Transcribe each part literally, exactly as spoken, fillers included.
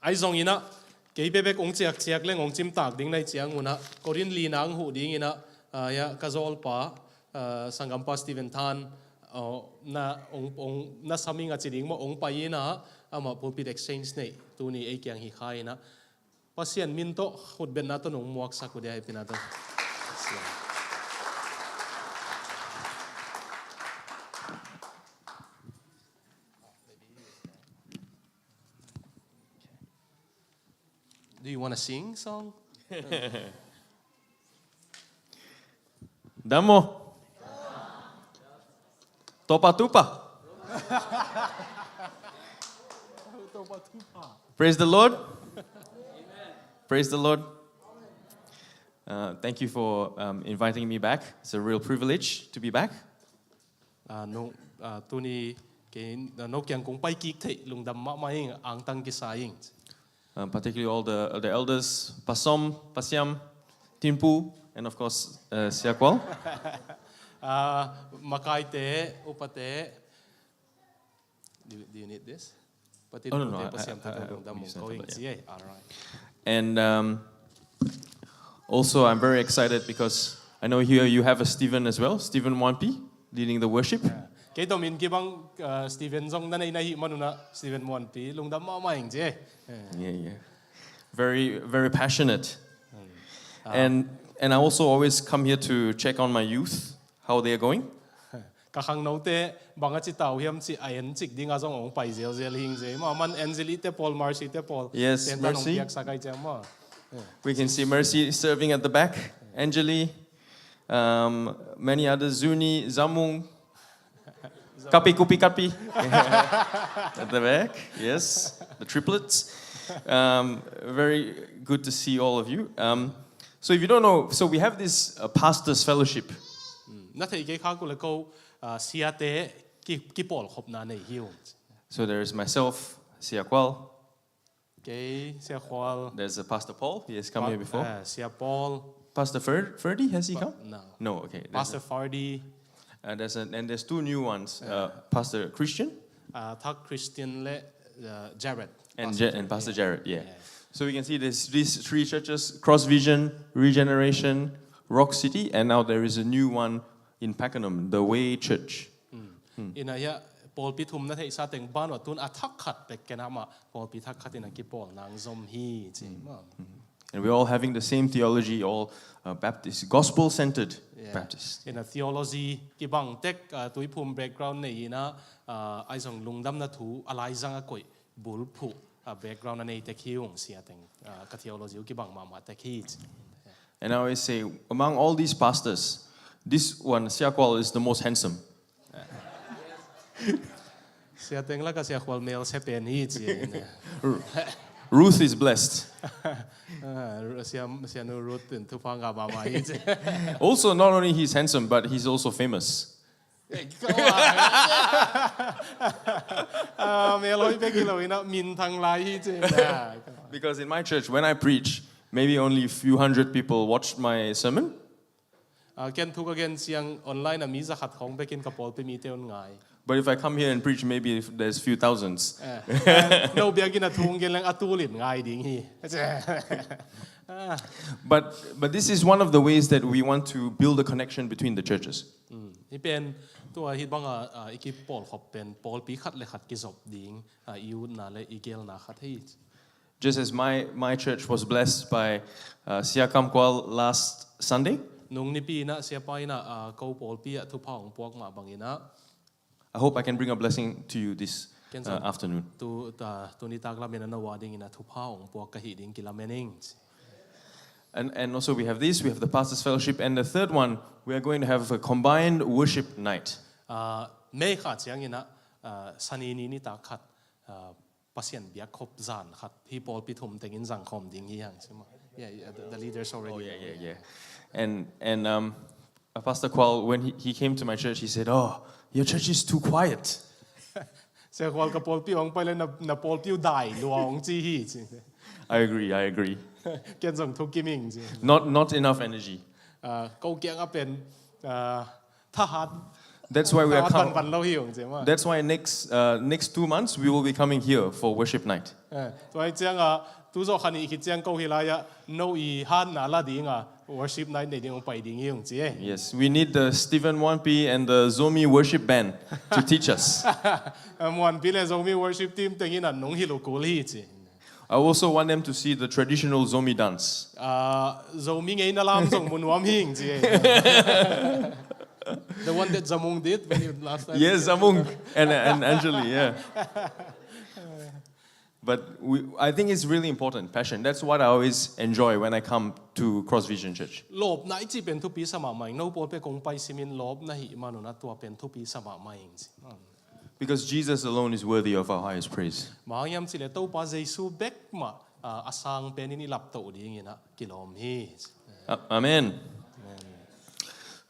Ahi zongin ah, kei bekbek hong ciakciak leng hong cimtak ding na hih ciangun ah, Korin lina hong huh dingin ah, ah, ya, ka zawlpa, ah, sanggampa Stephen Tan, oh, na, hong, hong, na sam ing a ci ding maw, hong pai in ah, amah pulpit exchange nei, tuni ei kiang hi kha in ah, Pasian min tawh khutbetna tawh nong muaksak uh dia, hehpihna tawh. Do you want to sing song? Damo. Topa tupa. Praise the Lord. Praise the Lord. Uh, thank you for, um, inviting me back. It's a real privilege to be back. Ah, no, ah, tuni kei, ah, no kiang kong pai kik theih lungdam mahmah ing, angtang kisa ing. Um, particularly all the, the elders, Pasom, Pasiam, Tinpu, and of course, uh, Sia Kual. Ah, makaite, upate. Do, do you need this? Patin, oh, no, no, upate, I, Pasiam, I, I, I, lungdam we mong sent kau it, ing, yeah. Cie. All right. And, um, also, I'm very excited because I know here you have a Stephen as well, Stephen Muanpi, leading the worship. Ah, kei tomin kibang, ah, Stephen zong na nei na hih manun ah, Stephen Muanpi, lungdam mahmah ing, cie. Ah. Yeah, yeah. Very, very passionate. Hmm. Ah. And, and I also always come here to check on my youth, how they are going. Ka khangnote bang a ci tau hiam cih a en cik ding a zong hong pai zelzel hi ing, cie. Mah man Angeli te pawl, Mercy te pawl. Yes, Mercy. Ten tan hong piaksak ahi ciang mah. Yeah. We can see Mercy serving at the back. Angeli, um, many others, Zuni, Zamung, Kapi Kupi Kapi. At the back, yes, the triplets. Um, very good to see all of you. Um, so if you don't know, so we have this, uh, pastors' fellowship. Hmm. Na thei kei kha uh leh ko, ah, siate ki, kipawlkhopna nei hi ung. So there is myself, Sia Kual. Kei, Sia Kual. There's a Pastor Paul. He has come here before. Ah, Sia Paul. Pastor Fer-, Ferdy, has he come? No. No, okay. Pastor Ferdy. Uh, there's a, and there's two new ones. Uh, Pastor Christian. Ah, Thak Christian le, ah, Jared. And Pastor Ja-, and Jared, Pastor Jared, yeah. Yeah. So we can see this, these three churches, Cross Vision, Regeneration, Rock City, and now there is a new one in Pakenham, The Way Church. Hmm. Ina hia pawlpi thum na theihsa teng ban uh a tun a thak khat pek ken ah mah pawlpi thak khat in a kipawl nang zom hi ci mah. And we're all having the same theology, all, uh, Baptist, gospel-centered Baptist. Ina theology kibang tek, ah, Tuiphum background nei ina, ah, ahi zong lungdamna thu a laizang a koih bulphuh, ah, background a nei tek hi ung, sia teng, ah, ka theology uh kibang mahmah tek hi ci. And I always say, among all these pastors, this one, Sia Kual, is the most handsome. Sia teng lak ah Sia Kual mel sia pen hi ci. Ruth is blessed. Ah, Sia, Sianu Ruth in thupha ngah mahmah hi ci. Also, not only he's handsome, but he's also famous. Ah, mel hoih bek hi lo ina minthang lai hi ci. Because in my church, when I preach, maybe only a few hundred people watch my sermon. Ah, ken thu ka gen ciang online ah mi zakhat khawng bekin ka pawlpi mite un ngai. But if I come here and preach, maybe if there's few thousands. Eh, no biakinn ah thu gen leng a tul in ngai ding hi. Ah. But, but this is one of the ways that we want to build a connection between the churches. Mm. Hi pen, tua hi bang a, ah, i kipawlkhop pen pawlpi khat le khat kizop ding, ah, i utna le i gelna khat hi. Just as my, my church was blessed by, uh, Sia Kam Kual last Sunday. Nung nipi ina Sia Pa ina, ah, ko pawlpi ah thupha hong puak mah bang ina. I hope I can bring a blessing to you this, uh, afternoon. Ken zong tu, ta, tuni tak lamen a na uh a ding ina thupha hong puak ka hi ding kilamen ing. And, and also we have this, we have the Pastors' Fellowship, and the third one, we are going to have a combined worship night. Ah, May kha ciang ina, ah, Sani ni nitak khat, ah, Pasian biakkhop zan khat hi pawlpi thum tengin zangkhawm ding hi hang ci mah. Yeah, yeah, the, the leaders already know. Oh, yeah, yeah, yeah. And, and, um, uh, Pastor Kual, when he, he came to my church, he said, "Oh, your church is too quiet." Sia Kual, ka pawlpi hong pai le na, na pawlpi uh dai lua hong ci hi ci. I agree, I agree. Ken zong thukim ing ci. Not, not enough energy. Ah, ko kiang a pen, ah, thahat That's why we are Hat van coming. Van lo hi ung ci mah. That's why next, uh, next two months we will be coming here for worship night. Eh, tua hi ciangah, tu zawh kha nih khit ciang ko hi lai-ah, no i hatna la dingah worship night nei ding hong pai ding hi ung ci e. Yes, we need the Stephen Muanpi and the Zomi worship band to teach us. Eh, Muanpi le Zomi worship team tengin an nong hilh uh kul hi ci. I also want them to see the traditional Zomi dance. Ah, Zomi ngeina lam zong mu nuam hi ung ci e. The one that Zamung did when you last time. Yes, Zamung and, and Angeli, yeah. But we, I think it's really important, passion. That's what I always enjoy when I come to Cross Vision Church. Lawpna i cih pen thupi sa mahmah ing. No pawl pek kong pai simin lawpna hih manun a tua pen thupi sa mahmah ing ci. Because Jesus alone is worthy of our highest praise. Bang hang hiam cih leh Topa Jesu bek mah, ah, a sang penin i laptoh dingin ah kilawm hi. A-, amen. Amen.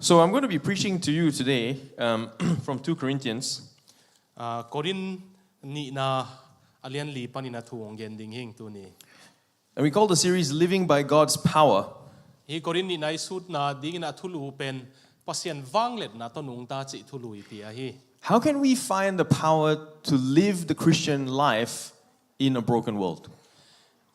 So I'm going to be preaching to you today, um, from two Corinthians. Ah, Korin nihna a lian li panin a thu hong gen ding hi ing tuni. And we call the series Living by God's Power. Hih Korin nihna i sutna dingin a thulu pen Pasian vangliatna tawh nungta cih thulu i pia hi. How can we find the power to live the Christian life in a broken world?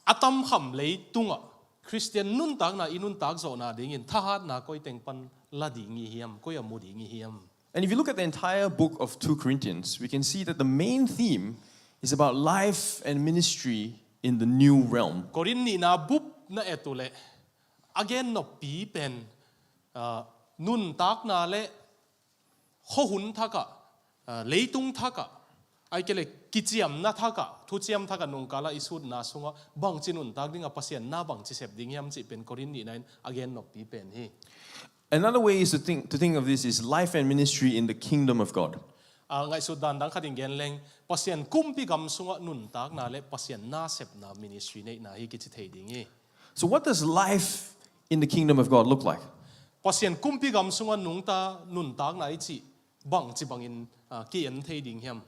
A tamkham leitungah Khristian nuntakna i nuntak zawhna dingin thahatna koi teng pan la ding i hiam, koi ah mu ding i hiam? And if you look at the entire book of two Corinthians, we can see that the main theme is about life and ministry in the new realm. Korin nihna bup na et uh leh a gen noppi pen, ah, nuntakna le khuahun thakah, ah, leitung thakah, ahih kei leh kiciamna thakah, thuciam thakah nungkalah i sutna sungah bangci nuntak dingah Pasian na bangci sep ding hiam cih pen Korin nihna in a gen noppi pen hi. Another way is to think, to think of this is life and ministry in the kingdom of God. Ah, ngaihsut dan dang khat in gen leng, Pasian kumpi gam sungah nuntakna le Pasian nasepna ministry neihna hi kici thei ding hi. So what does life in the kingdom of God look like? Pasian kumpi gam sungah nungta nuntakna i cih bangci bangin, ah, ki-en thei ding hiam?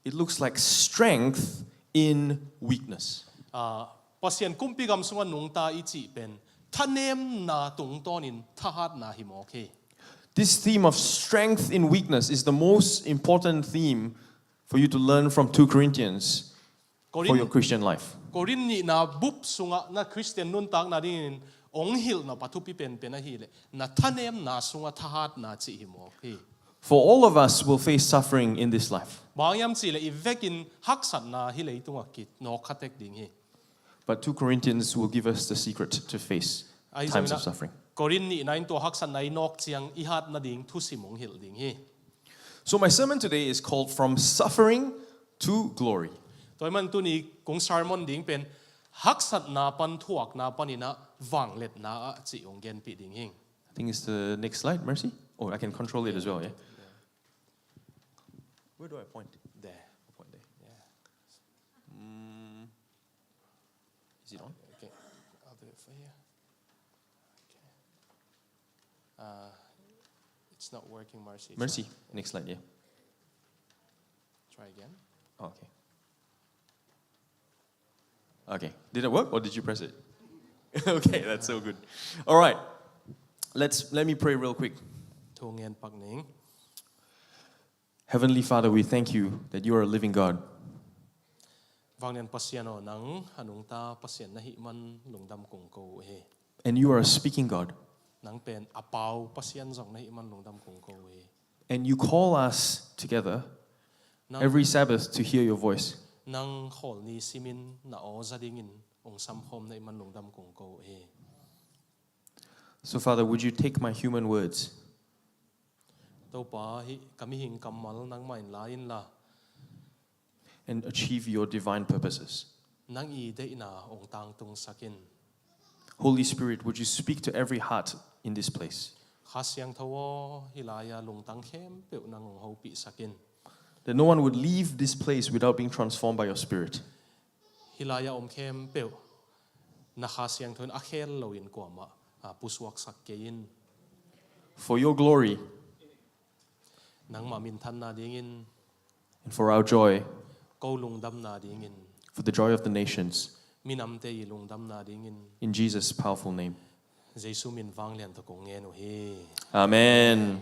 It looks like strength in weakness. Ah, Pasian kumpi gam sungah nungta i cih pen thanemna tungtawnin thahatna hi mawk hi. This theme of strength in weakness is the most important theme for you to learn from two Corinthians for your Christian life. Korin nihna bup sungah na Khristian nuntakna dingin hong hilh nop a thupi penpen ahih leh na thanemna sungah thahatna cih hi mawk hi. For all of us will face suffering in this life. Bang hang hiam cih leh i vekin haksatna hih leitungah kinawk kha tek ding hi. But two Corinthians will give us the secret to face times of suffering. Ahi zongin ah Korin nihna in tua haksatna i nawk ciang i hat nading thusim hong hilh ding hi. So my sermon today is called From Suffering to Glory. Tua ahih manin tuni kong sermon ding pen haksatna pan thuakna panin ah vangliatna ah cih hong genpih ding hi. I think it's the next slide, Mercy. Oh, I can control it as well, yeah? Where do I point? There. I point there. Yeah. Mm. Is it on? Okay, I'll do it for you. Okay. Uh, it's not working, Mercy. It's Mercy, not, yeah. Next slide, yeah. Try again. Oh, okay. Okay. Did it work or did you press it? Okay, that's so good. All right. Let's, let me pray real quick. Thu ngen pak ning. Heavenly Father, we thank you that you are a living God. Vanglian Pasian aw, nang a nungta Pasian na hih man lungdam kong ko uh hi. And you are a speaking God. Nang pen a pau Pasian zong na hih man lungdam kong ko uh hi. And you call us together every Sabbath to hear your voice. Nang Khawl ni simin na aw za dingin hong samkhawm na hih man lungdam kong ko uh hi. So Father, would you take my human words? Topa, hih ka mihing kammal nangmah in la inla. And achieve your divine purposes. Nang i deihna hong tangtungsak in. Holy Spirit, would you speak to every heart in this place? Kha Siangtho aw, hih lai-a lungtang khempeuh nang hong hopihsak in. That no one would leave this place without being transformed by your Spirit. Hih lai-a om khempeuh na Kha Siangtho in a khel loin kuamah, ah, pusuaksak kei in. For your glory. Nangmah minthanna dingin. And for our joy. Ko lungdamna dingin. For the joy of the nations. Minamte i lungdamna dingin. In Jesus' powerful name. Jesu min vanglian tawh kong ngen uh hi. Amen.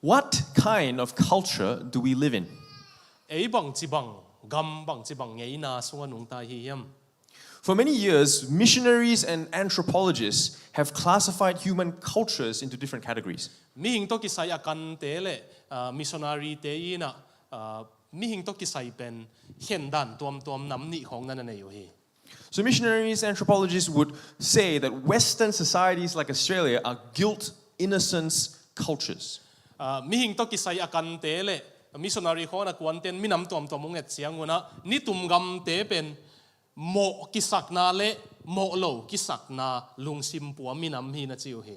What kind of culture do we live in? Ei bangci bang, gam bangci bang ngeina sungah nungta hi hiam? For many years, missionaries and anthropologists have classified human cultures into different categories. Mihing tawh kisai a kante le ah, missionary te in ah, ah, mihing tawh kisai pen khendan tuamtuam nam nih khawng na na nei uh hi. So missionaries and anthropologists would say that Western societies like Australia are guilt innocence cultures. Ah, mihing tawh kisai a kante le missionary khawng a kuanten minam tuamtuam hong et ciangun ah, nitum gamte pen mawh kisakna le mawh lo kisakna lungsim pua minam hi na ci uh hi.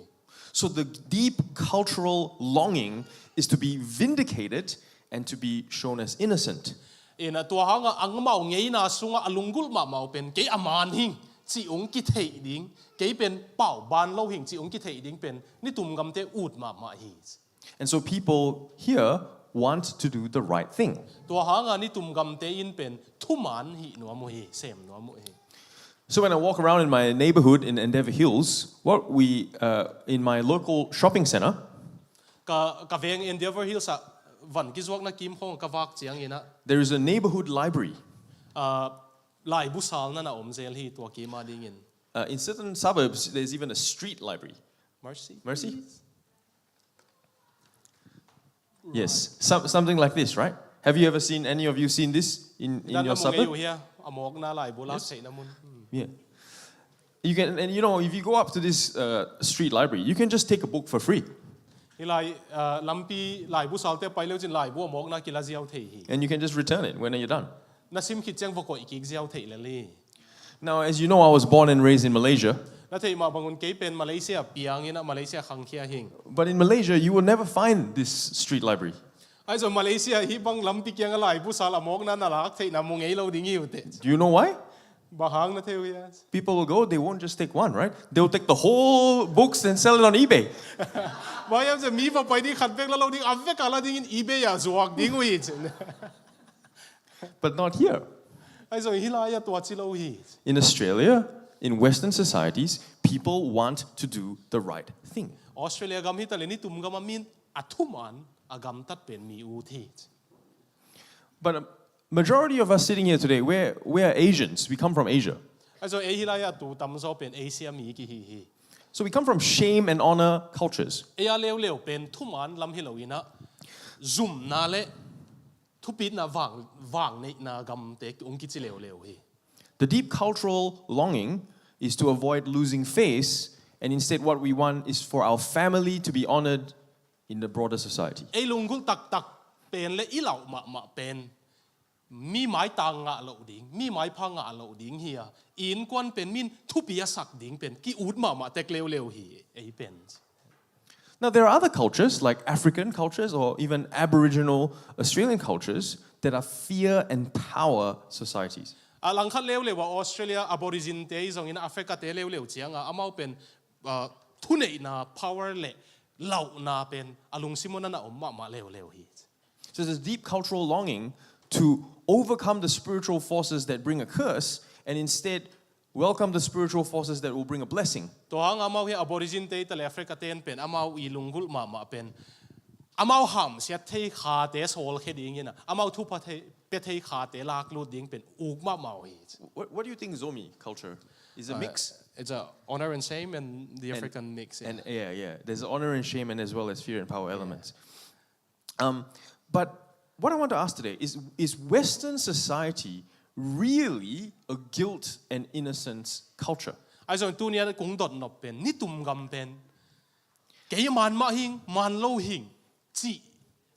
So the deep cultural longing is to be vindicated and to be shown as innocent. In ah, tua hangah amau ngeina sungah a lunggulh mahmah uh pen kei a man hing cih ung kitheih ding, kei pen pau ban lo hing cih ung kitheih ding pen nitum gamte ut mahmah hi. And so people here want to do the right thing. Tua hangah nitum gamte in pen thuman hih nuam uh hi, sem nuam uh hi. So when I walk around in my neighborhood in Endeavour Hills, what we uh, in my local shopping center, Ka, ka veng Endeavour Hills ah van kizuakna kim khawng ka vak ciangin ah, there is a neighborhood library. ah, laibu salna na om zel hi tua kim a dingin. Uh, in certain suburbs, there's even a street library. Mercy. Mercy? Yes, some, something like this, right? Have you ever seen, any of you seen this in, in Dan your na mu ngei uh suburb? Hia, a mawkna laibu lak theihna mun. Hmm. Yeah. You can, and you know, if you go up to this uh, street library, you can just take a book for free. Hi lai, ah, lampi laibu salte pai leu cin laibu a mawkna kila ziau thei hi. And you can just return it when you're done. Na sim khit ciang va koih kik ziau thei lel hi. Now, as you know, I was born and raised in Malaysia. Na theih mah bangun kei pen Malaysia piangin ah Malaysia khangkhia hing. But in Malaysia, you will never find this street library. Ahi zong Malaysia hih bang lampi kiang a laibu sal a mawkna na lak theihna mu ngei lo ding hi uh teh. Do you know why? Bang hang na thei uh hia? People will go, they won't just take one, right? They'll take the whole books and sell it on eBay. Bang hiam cih mi va pai ding khat bek la lo ding, a vek a la dingin eBay ah zuak ding uh hi cin. But not here. Ahi zong hi lai ah tua ci lo hi. In Australia, in Western societies, people want to do the right thing. Australia gam hi ta le nitum gam a min a thuman a gamtat pen mi ut hi. But a majority of us sitting here today, we're, we're Asians. We come from Asia. Ahi zong ei hi lai ah tu tamzaw pen Asia mi kihi hi. So we come from shame and honor cultures. Ei a leuleu pen thuman lam hi lo in ah, zumna le thupitna vang, vang neihna gamte ung kici leuleu hi. The deep cultural longing is to avoid losing face, and instead, what we want is for our family to be honored in the broader society. Ei lunggulh taktak pen le i lauh mahmah pen mi maitang ngah loh ding, mi maipha ngah loh ding hi a, i innkuan pen min thupi a sak ding pen ki ut mahmah tek leuleu hi ei pen. Now, there are other cultures, like African cultures or even Aboriginal Australian cultures, that are fear and power societies. A langkhat leuleu a Australia Aborigine te i zongin Africa te leuleu cianga amau pen ah, thuneihna power le lauhna pen a lungsim un a na om mahmah leuleu hi. So there's deep cultural longing to overcome the spiritual forces that bring a curse and instead welcome the spiritual forces that will bring a blessing. Tua hang amau hi Aborigine te ta le Africa ten pen amau i lunggulh mahmah pen amau hamsiat thei khate sawlkhe dingin a, amau thupha thei, pia thei khate laklut ding pen uk mahmah uh hi. What, what do you think, Zomi culture? Is a mix? It's a honor and shame and the African mix. Yeah. And yeah, yeah. There's honor and shame and as well as fear and power elements. Um, but what I want to ask today is, is Western society really a guilt and innocence culture? Ahi zong tuni-a kong dot nop pen nitum gam pen kei man mah hing, man lo hing cih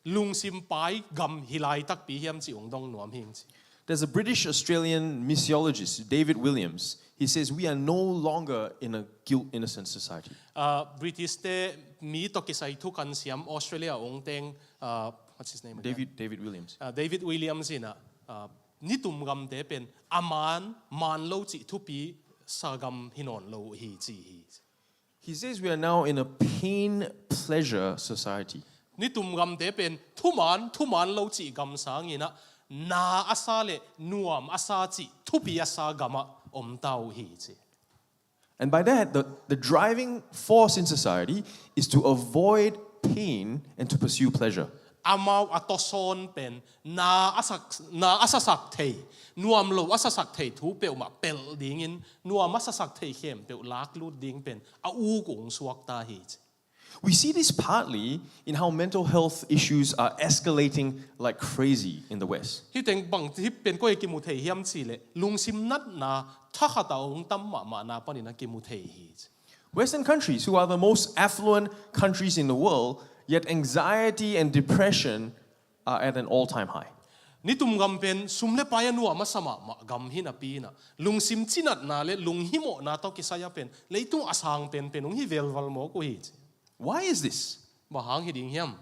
lungsim pai gam hi lai takpi hiam cih ung dong nuam hing ci. There's a British Australian missiologist, David Williams. He says we are no longer in a guilt innocent society. Ah, British te mi tawh kisai thukan siam Australia ung teng, ah, what's his name again? David, David Williams. Ah, David Williams in a, ah, nitum gamte pen a man, man lo cih thupi sa gam hi nawn lo hi ci hi. He says we are now in a pain pleasure society. Nitum gamte pen thuman, thuman lo cih gam sangin a na a sa le nuam a sa cih thupi a sa gamah om ta uh hi ci. And by that, the, the driving force in society is to avoid pain and to pursue pleasure. Amau a tawsawn pen na a sak, na a sasak thei, nuam lo a sasak thei thu peuhmah pelh dingin nuam a sasak thei khempeuh laklut ding pen a uk ung suakta hi ci. We see this partly in how mental health issues are escalating like crazy in the West. Hih teng bang hih pen koi kimu thei hiam cihleh lungsim natna thakhat a ong tam mahmahna panin a kimu thei hi ci. Western countries, who are the most affluent countries in the world, yet anxiety and depression are at an all-time high. Nitum gam pen sum le pai a nuam a sa mahmah gam hi napi-in ah lungsim cinatna le lunghimawhna tawh kisai a pen leitung a sang penpen ong hi velval mawk uh hi ci. Why is this? Bang hang hi ding hiam?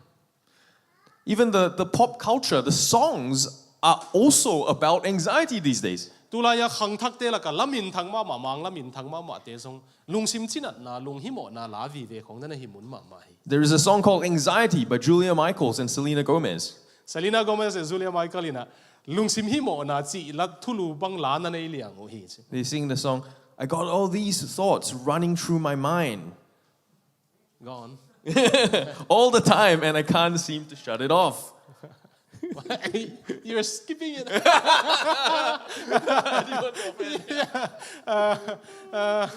Even the, the pop culture, the songs are also about anxiety these days. Tulai-a khangthakte lakah laminthang mahmah, mang laminthang mahmahte zong lungsim cinatna, lunghimawhna la vive khong na na hi mun mahmah hi. There is a song called Anxiety by Julia Michaels and Selena Gomez. Selena Gomez le Julia Michaels in ah lungsim himawhna cih la thulu bang la na nei liang uh hi ci. They sing the song, "I got all these thoughts running through my mind." Go on. All the time, and I can't seem to shut it off. You're skipping it. Yeah. Uh, uh,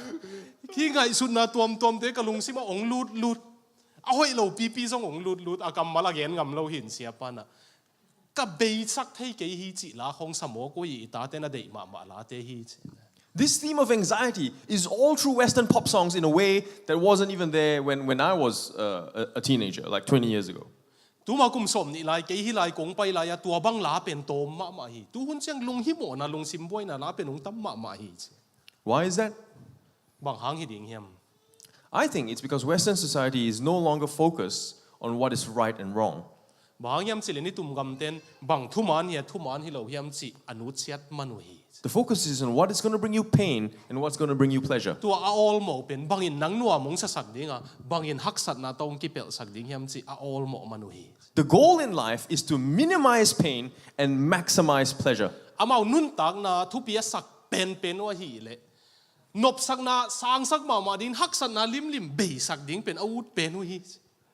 khi ngaihsutna tuamtuamte ka lungsim ah ong lutlut. A hoih lo pipi zong ong lutlut. A kammal a gen ngam lo hi in siapa in ah ka beisak thei kei hi cih la khong sa mawk uh hi, i tate na deih mahmah late hi ci. This theme of anxiety is all through Western pop songs in a way that wasn't even there when, when I was uh, a, a teenager, like twenty years ago. Tuma kum sawm nih lai kei hi lai kong pai lai-a tua bang la pen tawm mahmah hi. Tuhun ciang lunghimawhna, lungsim buaina la pen ong tam mahmah hi ci. Why is that? Bang hang hi ding hiam? I think it's because Western society is no longer focused on what is right and wrong. Bang hang hiam cihleh nitum gamten bang thuman hi a, thuman hi lo hiam cih a nutsiat man uh hi. The focus is on what is going to bring you pain and what's going to bring you pleasure. Tua a awlmawh pen bangin nang nuam ong sasak ding a, bangin haksatna tawh ong kipelhsak ding hiam cih a awlmawh man uh hi. The goal in life is to minimize pain and maximize pleasure. Amau nuntakna thupi a sak penpen uh ahih leh nopsakna sangsak mahmah ding, haksatna limlim beisak ding pen a ut pen uh hi.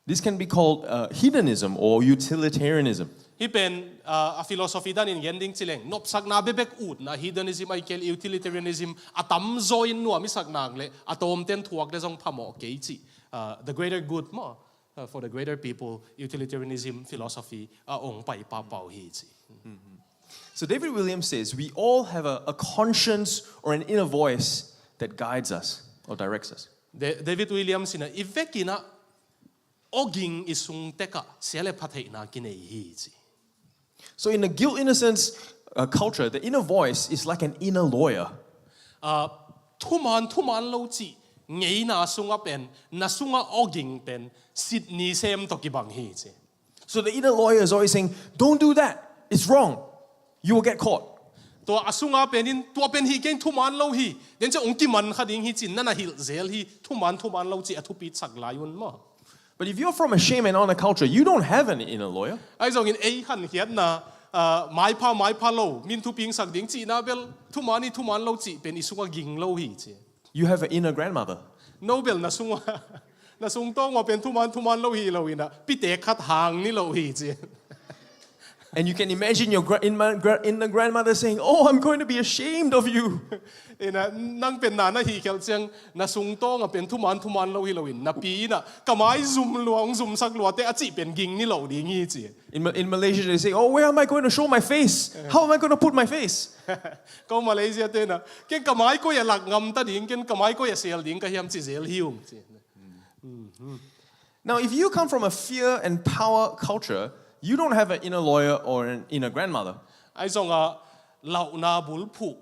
This can be called uh, hedonism or utilitarianism. Hih pen uh, a philosophy danin gen ding ci leng nopsakna bekbek utna, hedonism, ahih kei leh utilitarianism, a tamzaw in nuam i sak nak leh a tawmten thuak leh zong phamawh kei cih, uh, the greater good maw, uh, for the greater people, utilitarianism philosophy a ong pai pahpah uh hi ci. So David Williams says we all have a, a conscience or an inner voice that guides us or directs us. Da-, David Williams in ah i vekin ah awging i sung tek ah sia le pha theihna kinei hi ci. So in a guilt innocence uh, culture, the inner voice is like an inner lawyer. Uh, thuman, thuman lo cih ngeina sungah pen, na sungah awging pen sitni sem tawh kibang hi ci. So the inner lawyer is always saying, "Don't do that. It's wrong. You will get caught." Tua a sunga penin, "Tua pen hi keng, thuman lo hi. Den ciang ong kiman kha ding hi," cin na na hilh zel hi, thuman, thuman lo cih a thupitsak lai un maw. But if you're from a shame and honor culture, you don't have an inner lawyer. Ahi zongin ei hankhiatna, ah, maipha, maipha lo, min thupingsak ding cihna bel, thuman hi, thuman lo cih pen i sungah ging lo hi ci. You have an inner grandmother. No bel na sungah, na sungtawng mah pen thuman, thuman lo hi lo in ah, pitek khat hang ni lo hi ci. And you can imagine your gra- in my, gra- in the grandmother saying, "Oh, I'm going to be ashamed of you." In ah, nang pen na na hih khial ciang, na sungtawng ah pen thuman, thuman lo hi lo in, na pi in ah, ka mai zum lua, ong zumsak lua te a cih pen ging ni lo ding hi ci. In, Ma- in Malaysia, they say, "Oh, where am I going to show my face? How am I going to put my face?" Ko Malaysia te in ah, ken ka mai koi ah lak ngam ta ding, ken ka mai koi ah sel ding ka hiam ci zel hi ung ci. Now, if you come from a fear and power culture, you don't have an inner lawyer or an inner grandmother. Ahi zongah, lauhna bulphuh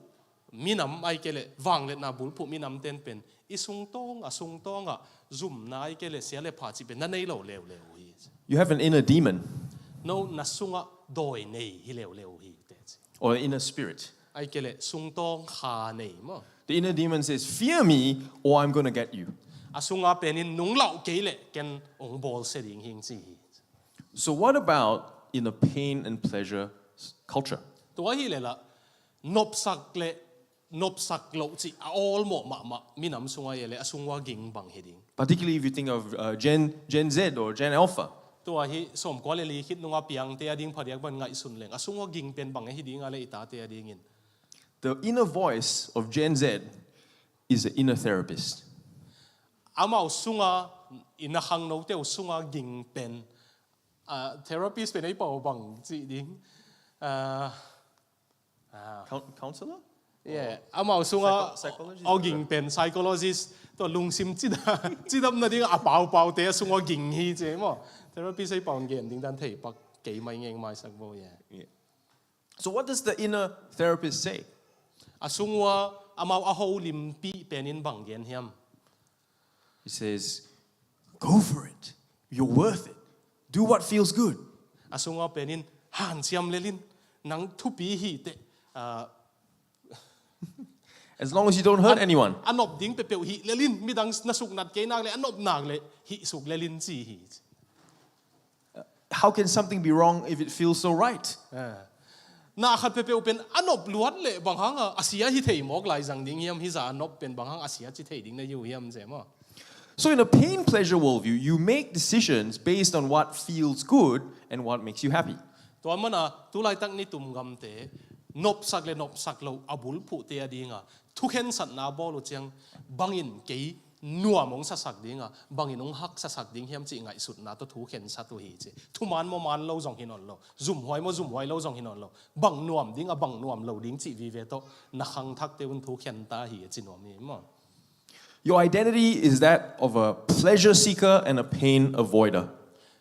minam ahih kei leh, vangliatna bulphuh minam ten pen, i sungtawng, a sungtawng ah, zumna ahih kei leh, sia le pha cih pen, na nei lo leuleu hi. You have an inner demon. No, na sungah dawi nei hi leuleu hi te ci. Or inner spirit. Ahih kei leh, sungtawng kha nei maw. The inner demon says, "Fear me, or I'm going to get you." A sunga penin nung lauh kei leh ken ong bawlsia ding hing ci hi. So what about in the pain and pleasure s- culture? Tua hi leh lah, nopsak le nopsak loh cih a awlmawh mahmah minam sungah hi leh a sung ua ging bang hi ding. Particularly if you think of uh, Gen, Gen Z or Gen Alpha. Tua hi sawmkua le li khit nunga piangte a ding phadiak bang ngaihsun leng a sung ua ging pen bang hi ding a le i tate a dingin. The inner voice of Gen Z is the inner therapist. Amau sunga i na khangnote uh sunga ging pen uh, therapist pen ei pau bang cih ding. Uh, Coun- counselor? Yeah. Amau sunga Psycho- psychologist. Aw ging pen psychologist tua lungsim cida cidam na ding a pau pau te a sunga ging hi ce maw. Therapist ei pau gen ding dan thei pak kei mai ngeng mai sak bo yeah. Yeah. So what does the inner therapist say? A sungua amau a ho limpi penin bang gen hiam. He says, go for it. You're worth it. Do what feels good. A sungua penin hanciam lelin nang thupi hi te. Uh, As long as you don't hurt anyone. A nop ding pepeuh hi lelin midang na suk nat kei nak le a nop nak le hi suk lelin ci hi. How can something be wrong if it feels so right? Na khat pepeuh pen a nop luat le bang hanga a sia hi thei mawk lai zang ding hiam hi za a nop pen bang hang a sia ci thei ding na hiu hiam ce maw. So in a pain pleasure worldview, you make decisions based on what feels good and what makes you happy. Tua mana tulaitak ni tum gamte nopsak le nopsak lo a bulphuhte a dinga thukhensatna bawl uh ciang bangin kei nuam hong sasak dinga bangin hong haksasak ding hiam cih ngaihsutna tawh thukhensat uh hi ci. Thuman maw man lo zong hi nawn lo, zumhuai maw zumhuai lo zong hi nawn lo, bang nuam dinga bang nuam lo ding cih vive tawh na khangthakte un thukhenta hi a ci nuam hi maw. Your identity is that of a pleasure seeker and a pain avoider.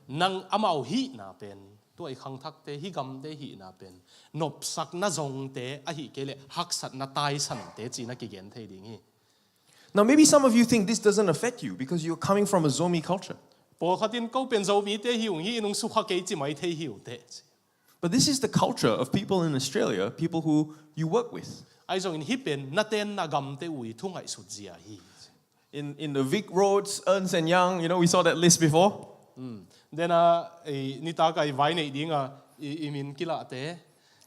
Nang amau hihna pen tua i khangthakte hi gamte hihna pen nopsakna zongte ahi kei le haksatna taisante cina kigen thei ding hi. Now, maybe some of you think this doesn't affect you because you're coming from a Zomi culture. Pawlkhatin ko pen Zomite hi ung hi inung sukha kei ci mai thei hi uh te. But this is the culture of people in Australia, people who you work with. Ahi zongin hi pen na tenna gamte ui thu ngaihsut zia hi. In, in the Vic Roads, Ernst and Young, you know, we saw that list before. Dena nitaka i vai neih dinga i min kilahte,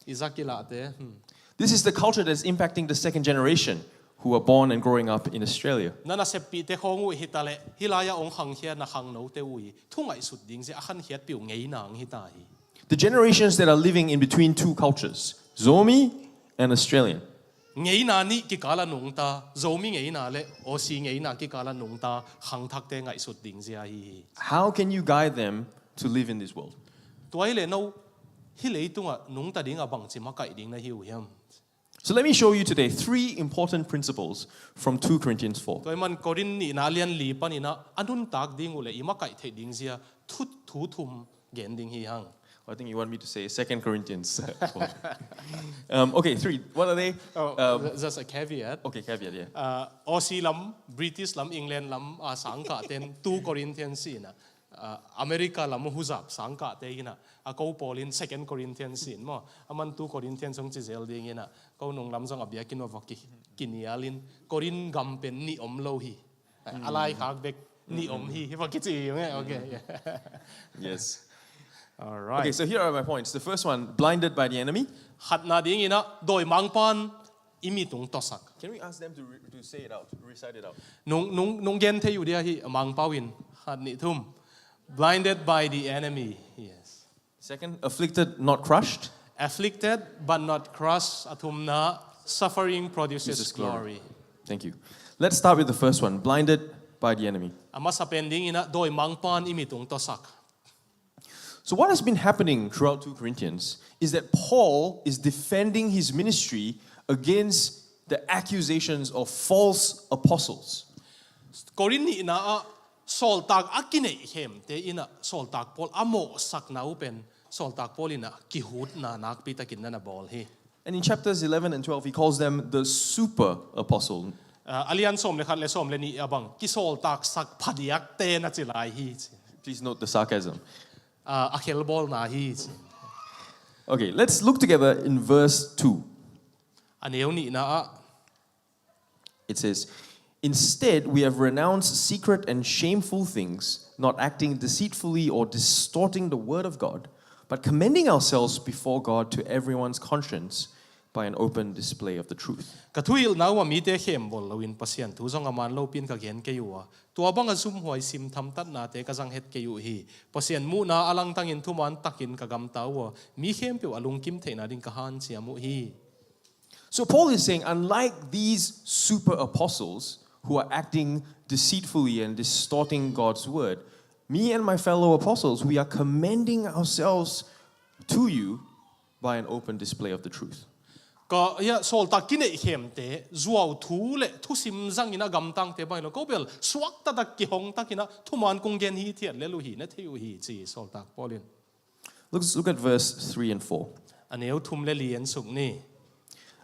i za kilahte. This is the culture that's impacting the second generation who are born and growing up in Australia. Na naseppihte khawng uh hita le hilai-a ong khangkhia na khangnote ui thu ngaihsut ding zia a khankhiatpih uh ngeina ang hita hi. The generations that are living in between two cultures, Zomi and Australian. Ngeina nih kikala nungta, Zomi ngeina le Aussie ngeina kikala nungta khangthakte ngaihsut ding zia hi hi. How can you guide them to live in this world? Tua hi le no hi leitungah nungta dinga bangci makaih ding na hi uh hiam? So let me show you today three important principles from two Corinthians four. Tua hi man Korin nihna lian li paninah a nuntak ding uh le i makaih theih ding zia thu, thu thum gen ding hi hang. I think you want me to say Second Corinthians. Um, okay, three. What are they? Oh, Um, just a caveat. Okay, caveat, yeah. Uh, Aussie lam, British lam, England lam, uh, sangkah ten two Corinthians ina. Uh, America lam huzap sangkah te ina. A ko pawl in Second Corinthians in maw. A man two Corinthians hong ci zel ding ina. Ko nung lam zong a biakinn va ki, kinial in. Korin gam pen nih om lo hi. A lai khak bek nih om hi. Hi va kici hi nge. Okay, yeah. Yes. All right. Okay, so here are my points. The first one, blinded by the enemy. Khatna ding ina dawimangpan i mitung tawsak. Can we ask them to, re- to say it out, to recite it out? Nung, nung, nung gen thei uh dia hi mangpau in khat nih thum. Blinded by the enemy. Yes. Second, afflicted, not crushed. Afflicted but not crushed. A thumna, suffering produces Jesus' glory. Glory. Thank you. Let's start with the first one, blinded by the enemy. A masa pen ding ina dawimangpan i mitung tawsak. So, what has been happening throughout two Corinthians is that Paul is defending his ministry against the accusations of false apostles. Korin nihna ah sawltak a kineih khemte ina sawltak pawl a mawhsakna uh pen sawltak pawl ina kihutna nakpi takin na na bawl hi. And in chapters eleven and twelve, he calls them the super apostle. Ah, a lian sawm le khat le sawm le nih a bang kisawltaksak phadiakte na ci lai hi ci. Please note the sarcasm. Ah, a khelbawlna hi ci. Okay, let's look together in verse two. A neu nihna ah It says, instead, we have renounced secret and shameful things, not acting deceitfully or distorting the word of God, but commending ourselves before God to everyone's conscience. by an open display of the truth. Ka thuhilhna uh a mite khembol loin Pasian thu zong a man lopi-in ka gen kei uh a, tua banga zumhuai sim thamtatnate ka zang het kei uh hi. Pasian muhna a langtangin thuman takin ka gamta uh a, mi khempeuh a lungkim theihna ding ka hanciam uh hi. So Paul is saying, unlike these super apostles who are acting deceitfully and distorting God's word, me and my fellow apostles, we are commending ourselves to you by an open display of the truth. Ka ia sawltak kineih khemte zuau thu le thusim zangin a gamtangte bang hi lo, ko bel suak taktak kihong takin a thuman kong gen hithiat lel uh hi, na thei uh hi, ci sawltak Paul in. Let's look at verse three and four. A neu thum le li en suk ni.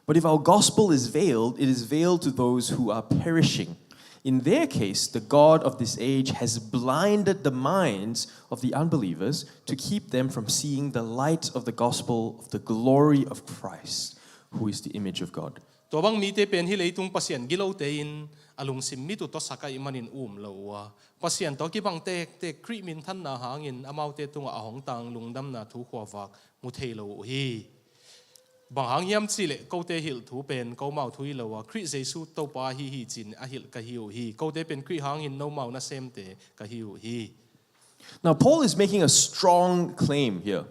But if our gospel is veiled, it is veiled to those who are perishing. In their case, the God of this age has blinded the minds of the unbelievers to keep them from seeing the light of the gospel of the glory of Christ, who is the image of God. Tua bang mite pen hih leitung pasian gilote in a lungsim mit uh tawsak ahih manin um lo uh a, Pasian tawh kibang tektek Khrih minthanna hangin amaute tungah a hong tang lungdamna thu khuavak mu thei lo uh hi. Bang hang hiam cihleh kote hilh thu pen komau thu hi lo a, Khrih Jesu Topa ahi hi ci-in a hilh ka hi uh hi. Kote pen Khrih hangin nomau nasemte ka hi uh hi. Now, Paul is making a strong claim here.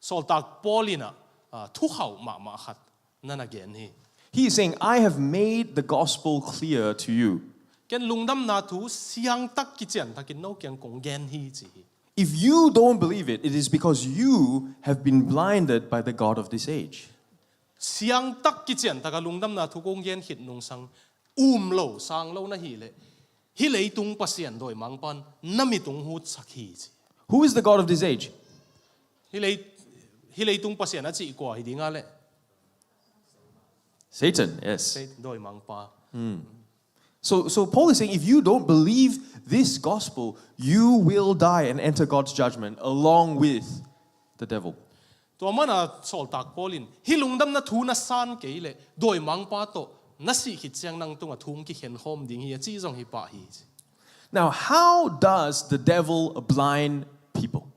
Sawltak Paul in ah, ah, thukhauh mahmah khat na na gen hi. He is saying, I have made the gospel clear to you. Ken lungdamna thu siangtak kiciantakin no kiang kong gen hi ci hi. If you don't believe it, it is because you have been blinded by the God of this age. Siangtak kiciantak a lungdamna thu kong gen khit nungsang um lo, sang lo na hileh, hih leitung pasian dawimangpan na mit ung hutsak hi ci. Who is the God of this age? Hih lei, hih leitung pasian a cih kua hi dinga leh? Satan, yes. Dawimangpa. So, so Paul is saying, if you don't believe this gospel, you will die and enter God's judgment along with the devil. Tua mana sawltak Paul in, hih lungdamna thu na san kei leh dawimangpa tawh na sih khit ciang nang tungah thu hong kikhen khawm ding hi a ci zong hi pah hi ci. Now, how does the devil blind people?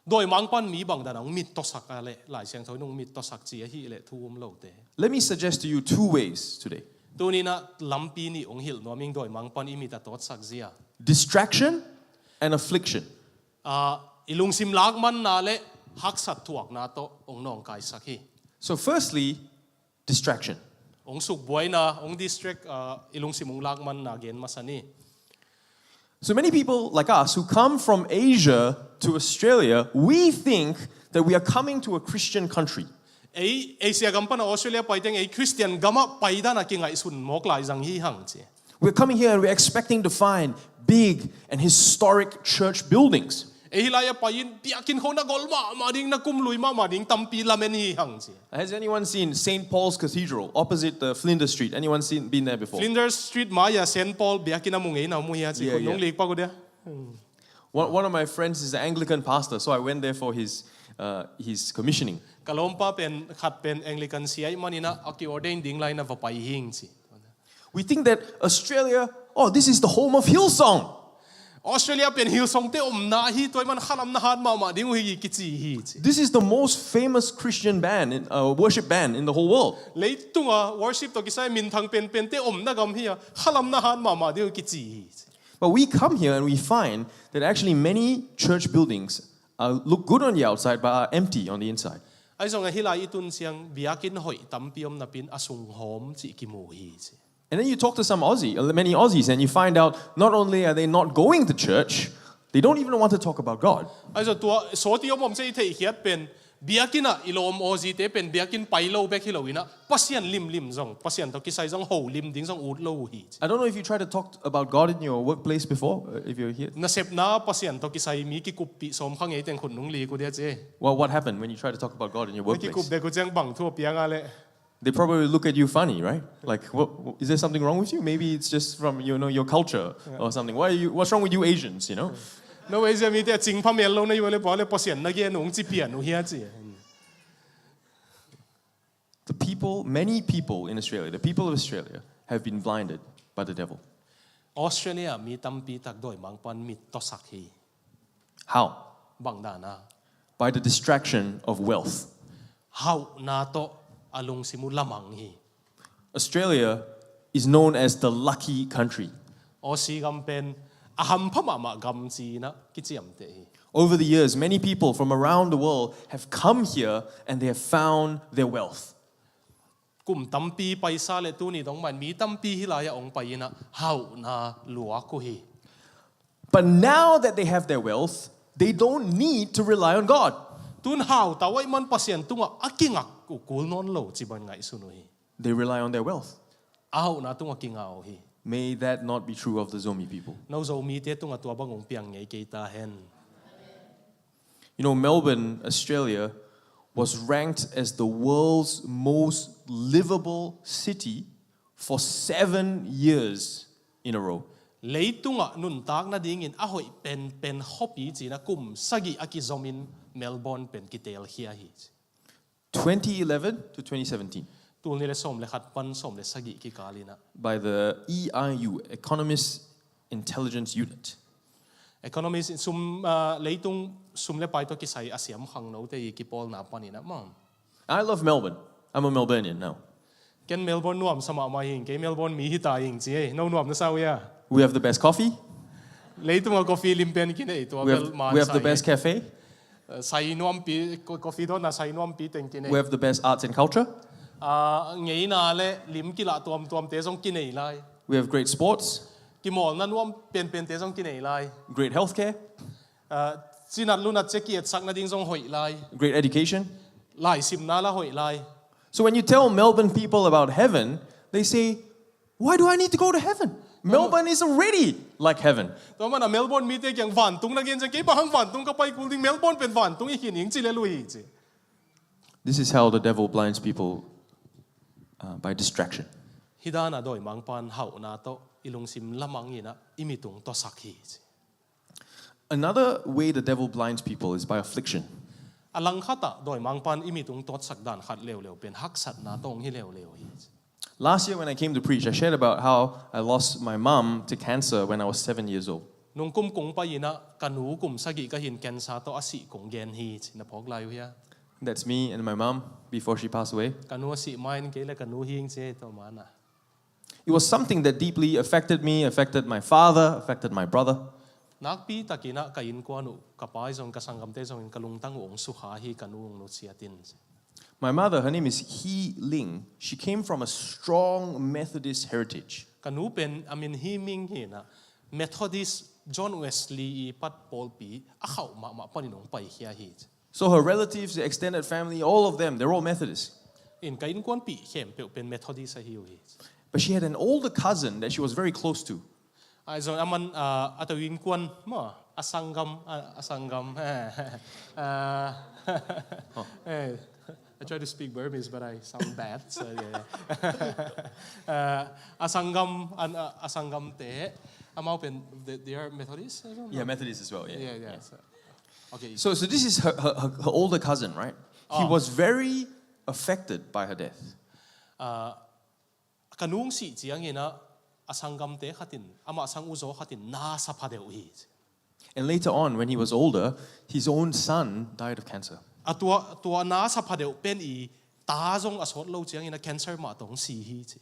Dawimangpan mi bangdan a hong mit tawsak a leh, Lai Siangtho in hong mit tawsak ci ahih leh thu um lote. Let me suggest to you two ways today. Tuninah lampi nih hong hilh nuam ing dawimangpan i mit a tawtsak zia. Distraction and affliction. Ah, i lungsim lakmanna le haksat thuakna tawh hong nawngkaisak hi. So firstly, distraction. Hong sukbuaina, hong distract, ah, i lungsim hong lakmanna gen masa ni. So many people like us who come from Asia to Australia, we think that we are coming to a Christian country. Ei, Asia gam pana Australia paiteng ei Christian gamah paidana kingaihsun mawk lai zang hi hang ci. We're coming here and we're expecting to find big and historic church buildings. Ei hilai a pai-in biakin khong na gol mahmah ding, na kumlui mahmah ding tampi lamen hi hang ci. Has anyone seen Saint Paul's Cathedral opposite the Flinders Street? Anyone seen, been there before? Flinders Street mai-a Saint Paul biakin a mu ngei na mu hi a ci. Yeah, Khut nung yeah. lik pak uh dia. One, one of my friends is an Anglican pastor, so I went there for his, uh, his commissioning. Ka lawmpa pen khat pen Anglican sia ahih maninah a ki-ordain ding lai na va pai hing ci. We think that Australia, oh, this is the home of Hillsong. Australia pen Hillsong te omna hi, tua ahih man khalam na hat mahmah ding uh hi kici hi ci. This is the most famous Christian band, in, uh, worship band in the whole world. Leitunga worship tawh kisai minthang penpen te omna gam hi a, khalam na hat mahmah ding uh kici hi ci. But we come here and we find that actually many church buildings uh, look good on the outside but are empty on the inside. Ahi zongah hilai i tun ciang biakin hoih tampi om napin a sung hawm cih kimu hi ci. And then you talk to some Aussie, uh, many Aussies, and you find out not only are they not going to church, they don't even want to talk about God. Ahi zong tua sawti om om cia i theihkhiat pen biakin ah i lawm Aussie te pen biakin pai lo bek hi lo inah Pasian limlim zong, Pasian tawh kisai zong ho lim ding zong ut lo uh hi ci. I don't know if you try to talk about God in your workplace before, uh, if you're here. Nasepna Pasian tawh kisai mi kikuppih sawm kha ngei teng khut nung lik uh dia ci. Well, what happened when you try to talk about God in your workplace? Kikup bek uh ciang bang thu a piang a leh. They probably look at you funny, right? Like, what, what- is there something wrong with you? Maybe it's just from, you know, your culture or something. Why are you? What's wrong with you Asians? You know. No Asia mite a cingpha mel lo na hi uh le pua le Pasian na gen uh hong ci pian uh hi a ci. The people, many people in Australia, the people of Australia, have been blinded by the devil. Australia mi tampi tak dawimangpan mit tawsak hi. How? Bang dana? By the distraction of wealth. Hauhna tawh a lungsim uh lamang hi. Australia is known as the lucky country. Aussie gam pen a hampha mahmah gam ci-in ah kiciamteh hi. Over the years, many people from around the world have come here and they have found their wealth. Kum tampi paisa le tuni dong mah in mi tampi hih lai-ah hong pai-in ah hauhna luak uh hi. But now that they have their wealth, they don't need to rely on God. Tun hau ta uh ahih man Pasian tungah a kingak uh kul nawn lo ci bang ngaihsun uh hi. They rely on their wealth. A hauhna tungah kinga uh hi. May that not be true of the Zomi people. No Zomite tungah tua bang hong piang ngei kei ta hen. You know, Melbourne, Australia, was ranked as the world's most livable city for seven years in a row. Leitungah nuntak nadingin a hoih penpen khuapi ci-in ah kum sagih a kizomin Melbourne pen kitelkhia hi. twenty eleven to twenty seventeen. Tul nih le sawm le khat pan sawm le sagih kikal in ah. By the E I U, Economist Intelligence Unit. Economist in sum, ah, leitung sum le pai tawh kisai a siam khangnote i kipawlna panin ah maw. I love Melbourne. I'm a Melburnian now. Ken Melbourne nuamsa mahmah hi ing, kei Melbourne mi hi ta ing ci ei. No nuam na sa uh hia? We have the best coffee. Leitungah coffee lim pen kinei tua We bel have, man we have the sai. Best cafe. Uh, sai nuampi, co-, coffee dawhna sai nuampi teng kinei. We have the best arts and culture. Ah, ngeina le lim kilah tuamtuamte zong kinei lai. We have great sports, Kimawlna nuam penpente zong kinei lai. Great healthcare, Ah, cinat lunat cia ki-etsak nading zong hoih lai. Great education. Laisimna la hoih lai. So when you tell Melbourne people about heaven, they say, "Why do I need to go to heaven? Melbourne is already like heaven." Tua mana Melbourne mite kiang vantung na gen ciang kei bang hang vantung ka pai kul ding, Melbourne pen vantung i khin ing ci le lui hi ci. This is how the devil blinds people, uh, by distraction. Hih dana dawimangpan hauhna tawh i lungsim lamang in ah i mitung tawsak hi ci. Another way the devil blinds people is by affliction. A langkhatah dawimangpan i mitung tawsak dan khat leuleu pen haksatna tawh hong hi leuleu hi ci. Last year when I came to preach, I shared about how I lost my mum to cancer when I was seven years old. Nung kum kong pai in ah ka nu kum sagih ka hin cancer tawh a sih kong gen hi ci, na phawk lai uh hia? That's me and my mum before she passed away. Ka nu a sih ma-in kei le ka nu hi ing ci ei tua mana. It was something that deeply affected me, affected my father, affected my brother. Nakpi takin ah ka innkuan uh, ka pa zong ka sanggamte zongin ka lungtang uh hong sukha hi, ka nu hong nusiat in ci. My mother, her name is Hi Ling. She came from a strong Methodist heritage. Ka nu pen a min Hi Ming hi in ah Methodist John Wesley i pat pawlpi a khauh mahmah panin hong paikhia hi ci. So her relatives, the extended family, all of them, they're all Methodist. In ka innkuanpih khempeuh pen Methodist ahi uh hi ci. But she had an older cousin that she was very close to. Ahi zong aman, ah, a tawh innkuan maw, a sanggam, a, a sanggam. Ah, eh, I try to speak Burmese, but I sound bad. So yeah, yeah. Ah, a sanggam, an, ah, a sanggamte, amau pen, they, they are Methodist, I don't know. Yeah, Methodist as well. Yeah. Yeah, yeah. So, okay. So, so this is her, her, her, her older cousin, right? He Ah. was very affected by her death. Ah, ka nu hong sih ciangin ah, a sanggamte khatin, amah sang uzaw khatin na sa pha deuh hi ci. And later on, when he was older, his own son died of cancer. A tua, tua na sa pha deuh pen i ta zong a sawt lo ciangin ah cancer mah tawh hong si hi ci.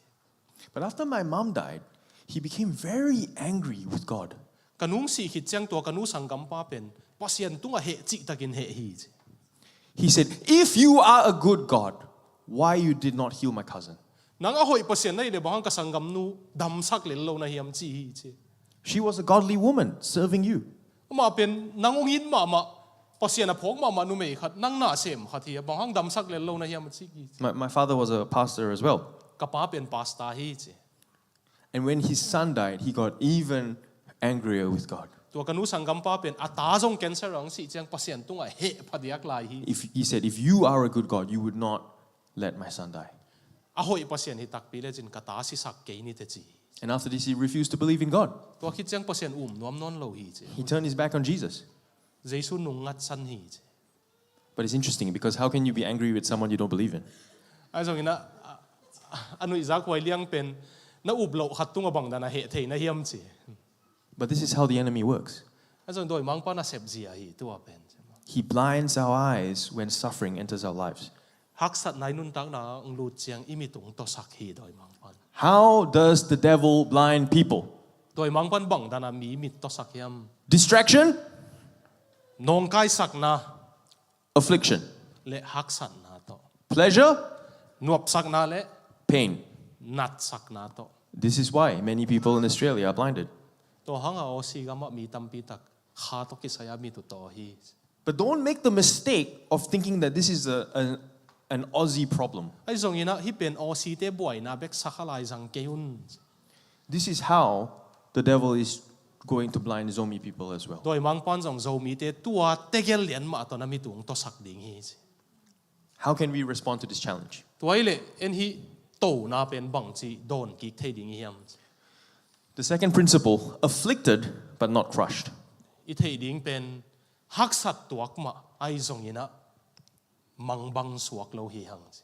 But after my mom died, he became very angry with God. Ka nu hong sih khit ciang tua ka nu sanggampa pen Pasian tungah heh cihtakin heh hi ci. He said, "If you are a good God, why you did not heal my cousin?" Nang a hoih Pasian na hih leh bang hang ka sanggamnu damsak lel lo na hiam ci hi ci. She was a godly woman serving you. Amah pen nang hong it mahmah, Pasian a phawk mahmah numei khat, nang na sem khat hi a, bang hang damsak lel lo na hiam a ci hi ci. My, my father was a pastor as well. Ka pa pen pastor hi ci. And when his son died, he got even angrier with God. Tua ka nu sanggampa pen a ta zong cancer ah hong sih ciang Pasian tungah heh phadiak lai hi. If, he said, "If you are a good God, you would not let my son die." A hoih Pasian hi takpi lecin ka ta sisak kei ni teh ci. And after this, he refused to believe in God. Tua khit ciang Pasian um nuam nawn lo hi ci. He turned his back on Jesus. Jesu nung ngatsan hi ci. But it's interesting because how can you be angry with someone you don't believe in? Ahi zongin a, a, a nuihzak huai liang pen na up loh khat tungah bang dan a heh thei na hiam ci. But this is how the enemy works. Ahi zong dawimangpa nasep zia hi tua pen. He blinds our eyes when suffering enters our lives. Haksatna i nuntakna ah hong lut ciang i mit hong tawsak hi dawimangpa'n. How does the devil blind people? Dawimangpa'n bang dan a mi mit tawsak hiam? Distraction, Nawngkaisakna affliction, le haksatna tawh. Pleasure, Nuapsakna le pain. Natsakna tawh. This is why many people in Australia are blinded. Tua hang a Aussie gam ah mi tampi tak kha tawh kisai a mit uh tawh hi. But don't make the mistake of thinking that this is a, a, an Aussie problem. Ahi zongin ah hih pen Aussie-te buaina bek sa kha lai zang kei un. This is how the devil is going to blind Zomi people as well. Dawimangpa'n zong Zomi-te tua tegel lian mah tawh na mit uh hong tawsak ding hi ci. How can we respond to this challenge? Tua hi leh en hih tona pen bangci dawn kik thei ding i hiam? The second principle, afflicted but not crushed. I theih ding pen haksat tuak mah ahi zongin ah mangbang suak lo hi hang ci.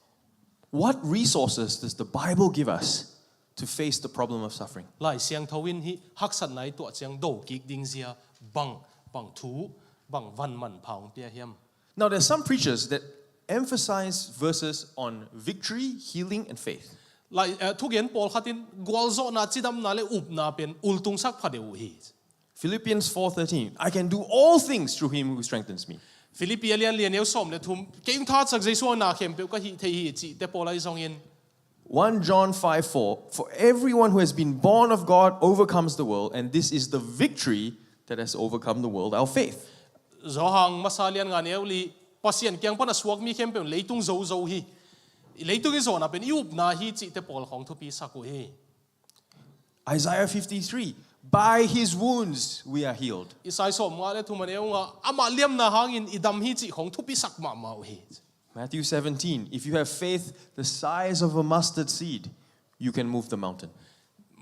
What resources does the Bible give us to face the problem of suffering? Lai Siangtho in hih haksatna i tuah ciang do kik ding zia bang, bang thu, bang van manpha hong pia hiam? Now, there's some preachers that emphasize verses on victory, healing, and faith. Lai, eh, thugen pawlkhat in gualzawhna, cidamna le upna pen ultungsak phadeuh uh hi. Philippians four thirteen, "I can do all things through him who strengthens me." Philippi a lian li, a neu sawm le thum, kei hong thahatsak Jesu in na khempeuh ka hih thei hi cihte pawl ahi zongin. One John five four, "For everyone who has been born of God overcomes the world, and this is the victory that has overcome the world, our faith." Johan masa lian nga, neu li, Pasian kiang pan a suak mi khempeuh in leitung zo zo hi. Leitung i zawhna pen i upna hi cihte pawl khawng thupisak uh hi. Isaiah fifty-three, "By his wounds we are healed." Isai sawmnga le thum, a neu nga, amah liamna hangin i dam hi cih khawng thupisak mahmah uh hi. Matthew seventeen, "If you have faith the size of a mustard seed, you can move the mountain."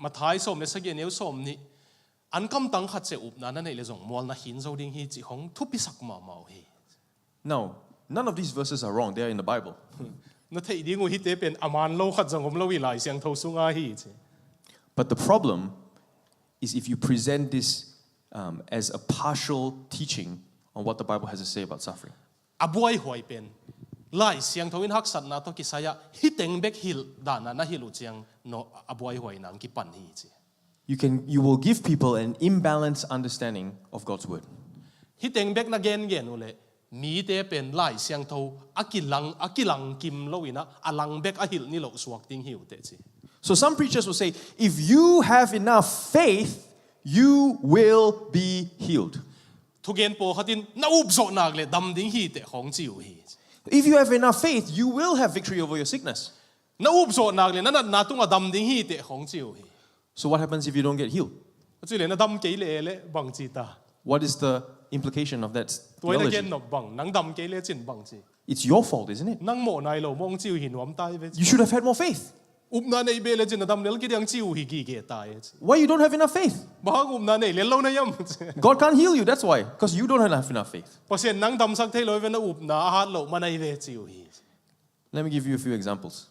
Matthai sawm le sagih, a neu sawmnih, an kamtang khat ciang upna na neih leh zong mual na khin zo ding hi cih khawng thupisak mahmah uh hi. Now, none of these verses are wrong. They are in the Bible. Na theih ding uh hihte pen a man lo khat zong om lo hi, Lai Siangtho sungah hi ci. But the problem is if you present this, um, as a partial teaching on what the Bible has to say about suffering. A buaihuai pen Lai Siangtho in haksatna tawh kisai-ah hih teng bek hilh dan a na hilh uh ciang, no, a buaihuai nang kipan hi ci. You can, you will give people an imbalanced understanding of God's word. Hih teng bek na gengen uh leh mite pen Lai Siangtho a kilang, a kilang kim lo in ah, a lang bek a hilh ni loh suak ding hi uh teh ci. So some preachers will say, "If you have enough faith, you will be healed." Thugen pawlkhat in, "Na up zawh nak leh dam ding hi teh," khawng ci uh hi. "If you have enough faith, you will have victory over your sickness." "Na up zawh nak leh na natna tungah dam ding hi teh," khawng ci uh hi. So what happens if you don't get healed? A ci leh na dam kei leh, leh bang ci ta? What is the implication of that Tua in a theology? Gen nop bang, nang dam kei lecin bang ci? It's your fault, isn't it? Nang mawhna hi lo mawng ci uh hi nuam ta hi ve. You should have had more faith. Upna neih beh lecin na dam lel kei diang ci uh hi gige ta hi ci. Why you don't have enough faith? Bang hang upna neih lel lo na hiam ci. God can't heal you, that's why. Because you don't have enough faith. Pasian nang damsak thei lo hi ve, na upna a hat loh man ahi ve ci uh hi. Let me give you a few examples.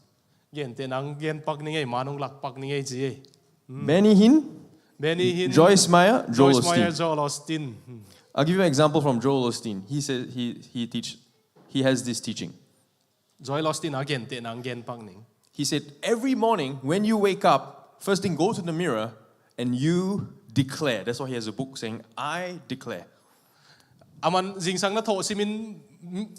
Gente nang gen pak ning ei, man hong lak pak ning ei ci ei. Benny Hinn, Benny Hinn, Joyce Meyer, Joel Joyce Meyer, Osteen. Joel Osteen. Hmm. I'll give you an example from Joel Osteen. He said he, he teach, he has this teaching. Joel Osteen a gente nang gen pak ning. He said, "Every morning when you wake up, first thing, go to the mirror and you declare." That's why he has a book saying, "I declare." Aman zingsang na thawh simin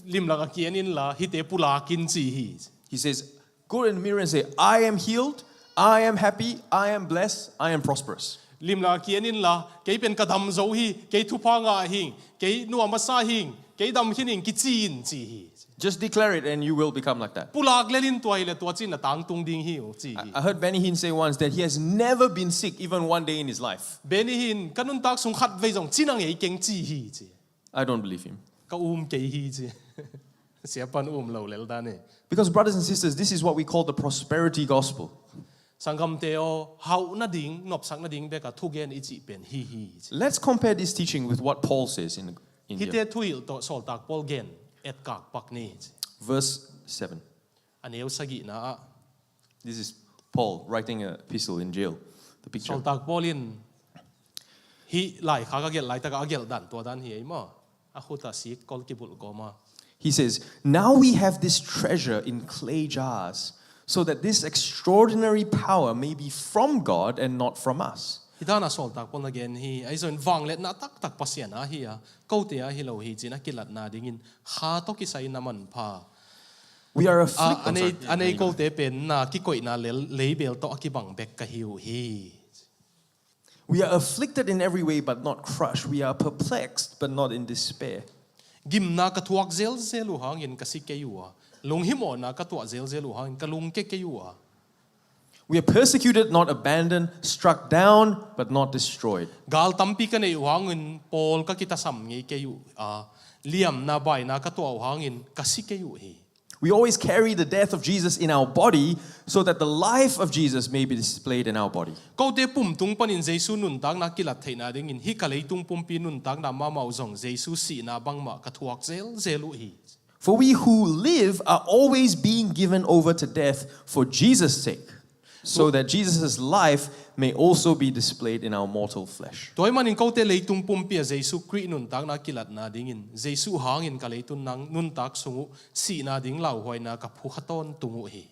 limlak a kian inla, hihte pulak in ci hi. He says, "Go in the mirror and say, 'I am healed, I am happy, I am blessed, I am prosperous.'" Limlak a kian inla, "Kei pen ka dam zo hi, kei thupha ngah hing, kei nuam a sa hing, kei dam khin hing," kici in ci hi. Just declare it and you will become like that. Pulak lel in, tua hi leh tua cih na tangtung ding hi uh ci hi. I, I heard Benny Hinn say once that he has never been sick even one day in his life. Benny Hinn, "Ka nuntak sung khatvei zong cina ngei keng ci hi," ci. I don't believe him. Ka um kei hi ci. Siapa'n um lo lel dan e. Because, brothers and sisters, this is what we call the prosperity gospel. Sanggamte aw, hauh nading, nopsak nading bek a thugen i cih pen hih hi ci. Let's compare this teaching with what Paul says in, in here. Hihte thuhilh tawh Sawltak Paul gen etkak pak ni ci. Verse seven. A neu sagihna ah. This is Paul writing an epistle in jail. The picture. Sawltak Paul in hih laikhak a gelh laitak a gelh dan tua dan hi ei maw. A khut ah sik kol kibulh kawm a. He says, "Now we have this treasure in clay jars, so that this extraordinary power may be from God and not from us." Hih dan a sawltak Paul na gen hi, ahi zongin vangliatna taktak Pasian a hi a, kote a hi lo hi, ci-in a kilatna dingin kha tawh kisai na manpha. We are a, afflicted, a nei, sorry, a nei kote pen na kikoihna lel, leibel tawh a kibang bek ka hi uh hi. We are afflicted in every way, but not crushed. We are perplexed, but not in despair. Gimna ka thuak zelzel uh hangin ka si kei uh a, lunghimawhna ka tuah zelzel uh hangin ka lungke kei uh a. We are persecuted, not abandoned, struck down, but not destroyed. Gal tampi ka neih uh hangin pawl ka kitasam ngei kei uh a, liamna baina ka tuah uh hangin ka si kei uh hi. We always carry the death of Jesus in our body, so that the life of Jesus may be displayed in our body. Kote pumtung panin Jesu nuntakna kilat theihna dingin hih ka leitung pumpi nuntakna mahmah uh zong Jesu sihna bangmah ka thuak zelzel uh hi. For we who live are always being given over to death for Jesus' sake, so that Jesus' life may also be displayed in our mortal flesh. Tua ahih manin kote leitung pumpi ah Jesu Khrih nuntakna kilatna dingin Jesu hangin ka leitung nuntak sung uh sihna ding lauhuaina ka phukha tawntung uh hi.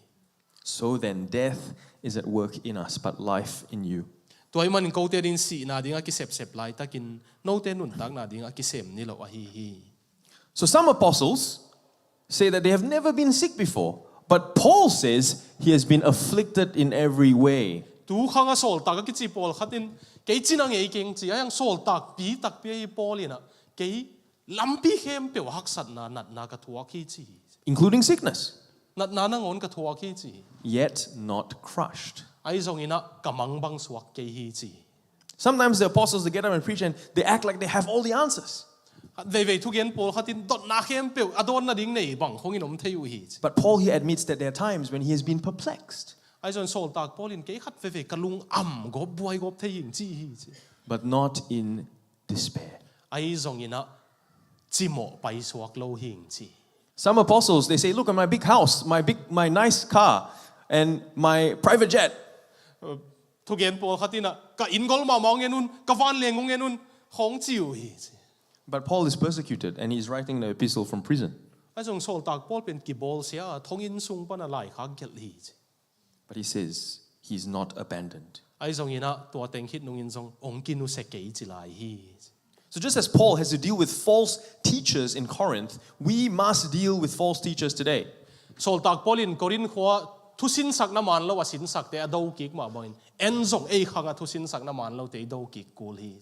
So then, death is at work in us, but life in you. Tua ahih manin kote dingin sihna ding a kisepsep laitakin note nuntakna ding a kisem ni lo ahi hi. So some apostles say that they have never been sick before, but Paul says he has been afflicted in every way. Tu khang a sawltak a kici pawlkhat in kei cina ngei keng ci, a hiang sawltakpi takpi ahi Paul in ah kei lampi khempeuh haksatna natna ka thuak hi ci hi. Including sickness. Natna nangawn ka thuak hi ci hi. Yet not crushed. Ahi zongin ah ka mang bang suak kei hi ci hi. Sometimes the apostles, they get up and preach and they act like they have all the answers. Veivei thugen pawlkhat in dotna khempeuh a dawnna ding nei bang khongin om thei uh hi ci. But Paul here admits that there are times when he has been perplexed. Ahi zongin sawltak Paul in kei khat veivei ka lung am gawp buai gawp thei ing ci hi ci. But not in despair. Ahi zongin ah cimawh paisuak lo hi ing ci. Some apostles, they say, "Look at my big house, my big, my nice car, and my private jet." Thugen pawlkhat in ah ka inn gol mahmah hong en un, ka vanleng hong en un, hong ci uh hi ci. But Paul is persecuted and he is writing the epistle from prison. Ahi zongin sawltak Paul pen kibawlsia a thonginn sung pan a laikhak gelh hi ci. But he says he's not abandoned. Ahi zongin ah tua teng khit nungin zong hong kinusia kei ci lai hi. So just as Paul has to deal with false teachers in Corinth, we must deal with false teachers today. Sawltak Paul in Korin khua thusinsakna man lo a sinsakte a do kik mah bangin en zong ei khang a thusinsakna man lote i do kik kul hi.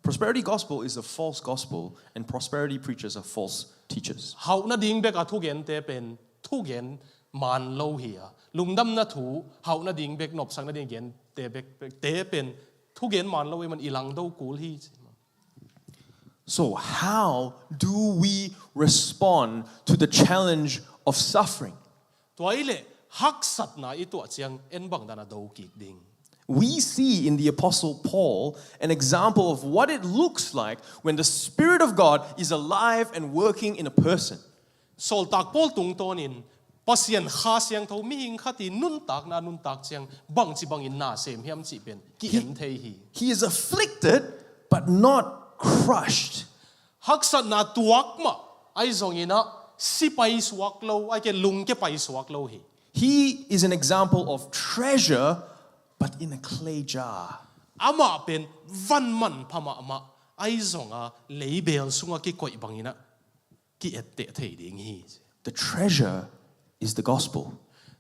Prosperity gospel is a false gospel, and prosperity preachers are false teachers. Hauhna ding bek a thugente pen thugen man lo hi a, lungdamna thu, hauhna ding bek, nopsakna ding gente bek, bek te pen thugen man lo ahih man i langdo kul hi. So how do we respond to the challenge of suffering? Tua ahih leh haksatna i tuah ciang en bang dan a do kik ding? We see in the Apostle Paul an example of what it looks like when the Spirit of God is alive and working in a person. Sawltak Paul tungtawnin Pasian Kha Siangtho mihing khat i nuntakna nuntak ciang bangci bangin na sem hiam cih pen ki-en thei hi. He is afflicted, but not crushed. Haksatna tuak mah ahi zongin ah si paisuak lo, ahih kei leh lungke paisuak lo hi. He is an example of treasure, but in a clay jar. Amah pen van manpha mahmah ahi zong a leibel sungah kikoih bangin ah ki-etteh thei ding hi. The treasure is the gospel.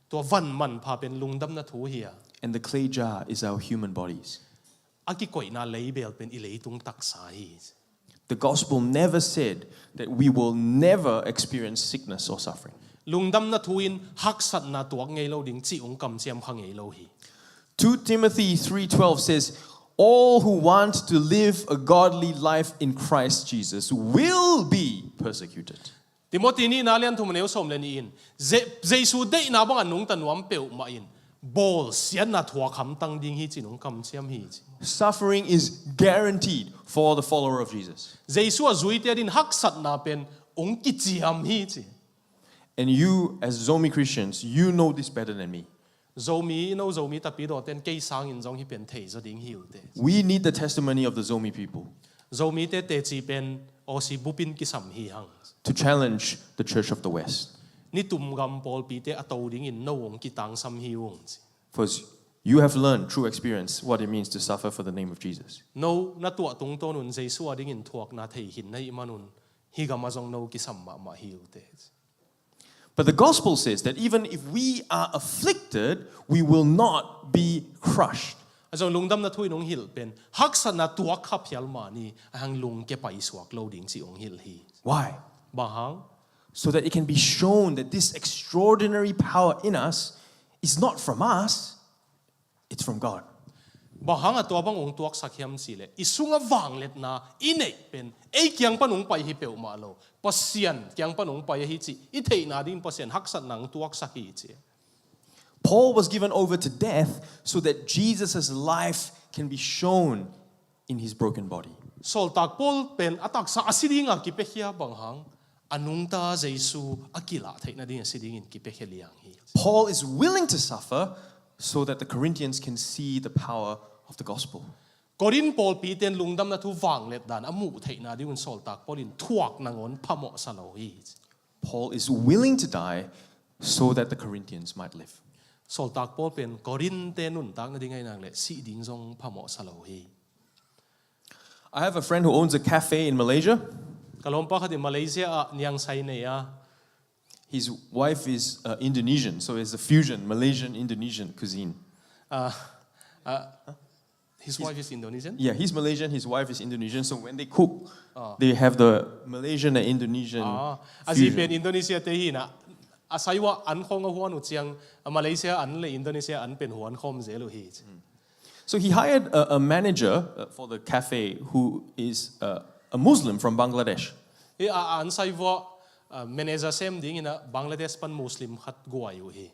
Tua van manpha pen lungdamna thu hi a. And the clay jar is our human bodies. A kikoihna leibel pen i leitung taksa hi. The gospel never said that we will never experience sickness or suffering. Lungdamna thu in haksatna tuak ngei lo ding cih hong kamciam kha ngei lo hi. Two Timothy three twelve says, "All who want to live a godly life in Christ Jesus will be persecuted." Timothy nihna lian thum a neu sawm le nih in Je-, Jesu deihna bang a nungta nuam peuhmah in bawlsiatna thuak hamtang ding hi ci-in hong kamciam hi ci. Suffering is guaranteed for the follower of Jesus. Jesu a zuite adingin haksatna pen hong kiciam hi ci. And you, as Zomi Christians, you know this better than me. Zomi, no Zomi tapidawte in kei sangin zong hih pen thei zaw ding hi uh teh. We need the testimony of the Zomi people. Zomite teci pen Aussie bupin kisam hi hang. to challenge the Church of the West. Nitum gam pawlpite a to dingin no hong kitangsam hi ung ci. Because you have learned through experience what it means to suffer for the name of Jesus. No na tuah tungtawnun Jesu a dingin thuakna thei khin na hih manun hih gam a zong no kisam mahmah hi ute. But the gospel says that even if we are afflicted, we will not be crushed. A zong lungdamna thu in hong hilh pen haksatna tuak kha phial mah ni, a hang lungke pai suak lo ding ci hong hilh hi. Why? Bang hang? So that it can be shown that this extraordinary power in us is not from us, it's from God. Bang hang a tua bang hong tuaksak hiam cih leh i sunga vangliatna i neih pen ei kiang pan hong pai hi peuhmah lo, Pasian kiang pan hong pai ahi cih i theihna ding Pasian haksatna hong tuaksak hi ci. Paul was given over to death so that Jesus' life can be shown in his broken body. Sawltak Paul pen a taksa a si dinga kipiakhia bang hang, a nungta Jesu a kilah theihna ding a si dingin kipiakhia liang hi. Paul is willing to suffer so that the Corinthians can see the power of the gospel. Korin pawlpite in lungdamna thu vangliat dan a muh theihna dingun Sawltak Paul in thuak nangawn phamawh sa lo hi. Paul is willing to die so that the Corinthians might live. Sawltak Paul pen Korinte nuntakna ding ahi nak leh sih ding zong phamawh sa lo hi. I have a friend who owns a cafe in Malaysia. Ka lawmpa khat in Malaysia ah niangsai nei a. His wife is uh, Indonesian, so it's a fusion, Malaysian Indonesian cuisine. Uh, uh, his wife is Indonesian? Yeah, he's Malaysian, his wife is Indonesian, so when they cook, they have the Malaysian and Indonesian Ah, a zi fusion. Pen Indonesia te hi na, a saiwa an khong a huan uh ciang, a Malaysia an le Indonesia an pen huan khawm zel uh hi. So he hired a, a manager uh, for the cafe who is uh, a Muslim from Bangladesh. Hi a an saiwa uh, manager sem dingin a Bangladesh pan Muslim khat guai uh hi.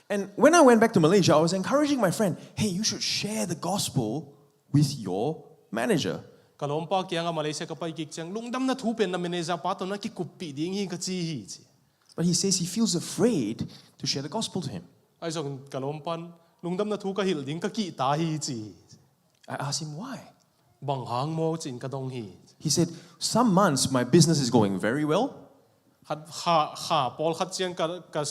And when I went back to Malaysia, I was encouraging my friend, hey, you should share the gospel with your manager. Ka lawmpa kianga Malaysia ka pai kik ciang lungdamna thu pen na manager pa tawh na kikuppih ding hi ka ci hi ci. But he says he feels afraid to share the gospol to him. Ahi zongin ka lawmpan lungdamna thu ka hilh ding ka kihta hi ci hi. I asked him why. Bang hang maw ci-in ka dong hi. He said, some months my business is going very well, Khat kha, kha pawlkhat ciang ka, ka,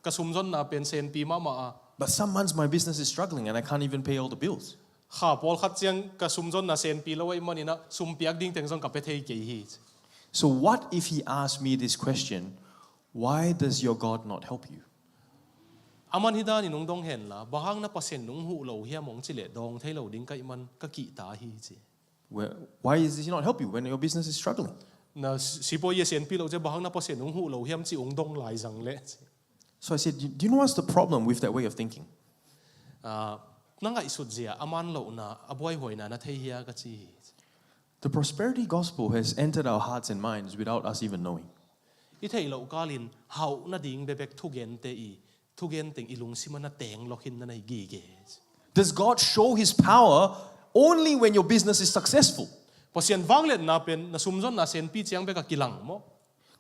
ka sumzonna pen senpi mahmah a. But some months my business is struggling and I can't even pay all the bills. Kha pawlkhat ciang ka sumzonna senpi lo ahih manin a sumpiak ding teng zong ka pia thei kei hi. So what if he asked me this question, why does your God not help you? Aman hi danin hong dong henla, bang hang na Pasian hong huh lo hiam hong ci leh dawng thei lo ding ka hih man ka kihta hi ci. Where, why does he not help you when your business is struggling? Na sipawi a senpi lo ciang bang hang na Pasian hong huh lo hiam ci hong dong lai zang leh ci. So I said, do you know what's the problem with that way of thinking? Ah, na ngaihsut zia a man lohna, a buaihuaina na thei hia ka ci hi. The prosperity gospel has entered our hearts and minds without us even knowing. I theih loh kalin hauh nading bekbek thugente i, thugen teng i lungsim a na teng lawkhin na nei gige. Does God show his power only when your business is successful? Pasian vangliatna pen na sumzonna senpi ciang bek a kilang maw?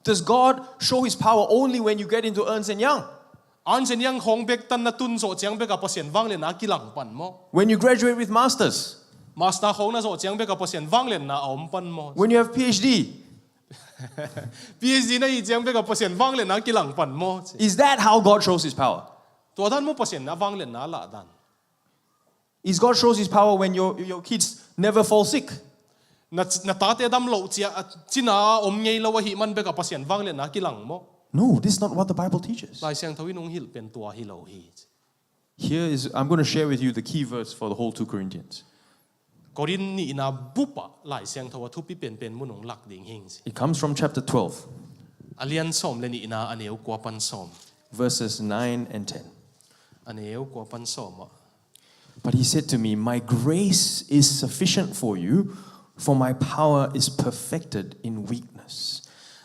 Does God show his power only when you get into Ernst and Young? Ernst and Young khawng bek tan na tun zawh ciang bek a Pasian vangliatna a kilang pan maw? When you graduate with masters? Master khawng na zawh ciang bek a Pasian vangliatna a om pan maw? When you have PhD? PhD na hih ciang bek a Pasian vangliatna a kilang pan maw? Is that how God shows his power? Tua dan maw Pasian a vangliatna a lah dan? Is God shows his power when your, your kids never fall sick? Na, na tate dam loh cia a cina a om ngei lo ahih man bek a Pasian vangliatna a kilang maw? No, this is not what the Bible teaches. Lai Siangtho in hong hilh pen tua hi lo hi. Here is, I'm going to share with you the key verse for the whole two Corinthians. Korin nihna bup ah Lai Siangtho a thupi penpen mun hong lak ding hing ci. It comes from chapter twelve, A lian sawm le nihna a neu kua pan sawm. verses nine and ten. A neu kua pan sawm ah. But he said to me, my grace is sufficient for you, for my power is perfected in weakness.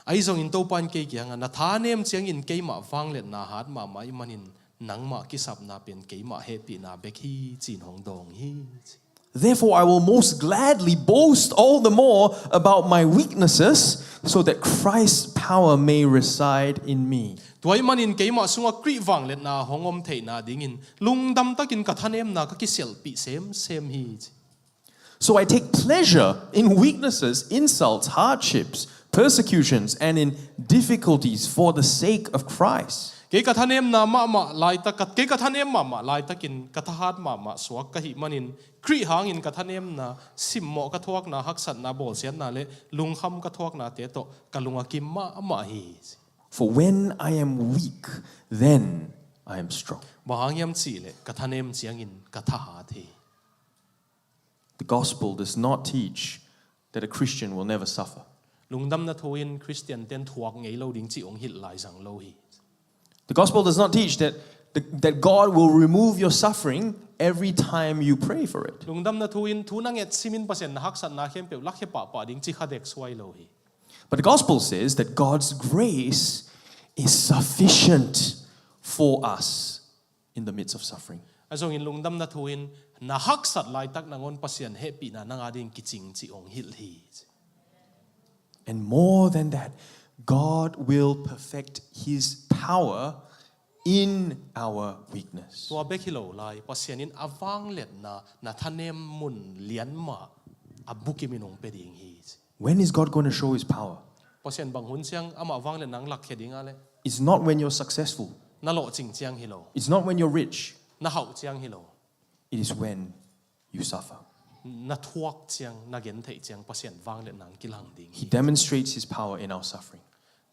Ahi zongin Topa in kei kiangah na thanem ciangin keimah vangliatna hat mahmah ahih manin nangmah kisapna pen keimah hehpihna bek hi ci-in hong dawng hi ci. Therefore, I will most gladly boast all the more about my weaknesses, so that Christ's power may reside in me. Tua ahih manin keimah sungah Khrih vangliatna hong om theihna dingin lungdam takin ka thanemna ka kisialhpih semsem hi ci. So I take pleasure in weaknesses, insults, hardships, persecutions, and in difficulties for the sake of Christ. Kei ka thanemna mahmah laitak, ka, kei ka thanem mahmah laitakin ka thahat mahmah suak ka hih manin, Khrih hangin ka thanemna, simmawh ka thuakna, haksatna, bawlsiatna le lungkham ka thuaknate tawh ka lung a kim mahmah hi. For when I am weak, then I am strong. Bang hang hiam cihleh ka thanem ciangin ka thahat hi. The gospel does not teach that a Christian will never suffer. Lungdamna thu in Khristian ten thuak ngei lo ding cih hong hilh lai zang lo hi. The gospel does not teach that, the, that God will remove your suffering every time you pray for it. Lungdamna thu in thu na nget simin Pasian na haksatna khempeuh lakhia pahpah ding cih kha dek suai lo hi. But the gospel says that God's grace is sufficient for us in the midst of suffering. A zongin lungdamna thu in na haksat laitak nangawn Pasian hehpihna nang a ding kicing cih hong hilh hi. And more than that, God will perfect his power in our weakness. Tua bek hi lo lai, Pasian in a vangliatna na thanem mun lian mah a bukim in hong pia ding hi. When is God going to show his power? Pasian bang hun ciang amah vangliatna hong lakkhia ding a leh? It's not when you're successful. Na lawhcing ciang hi lo. It's not when you're rich. Na hauh ciang hi lo. It is when you suffer. Na thuak ciang, na gentheih ciang Pasian vangliatna hong kilang ding hi. He demonstrates his power in our suffering.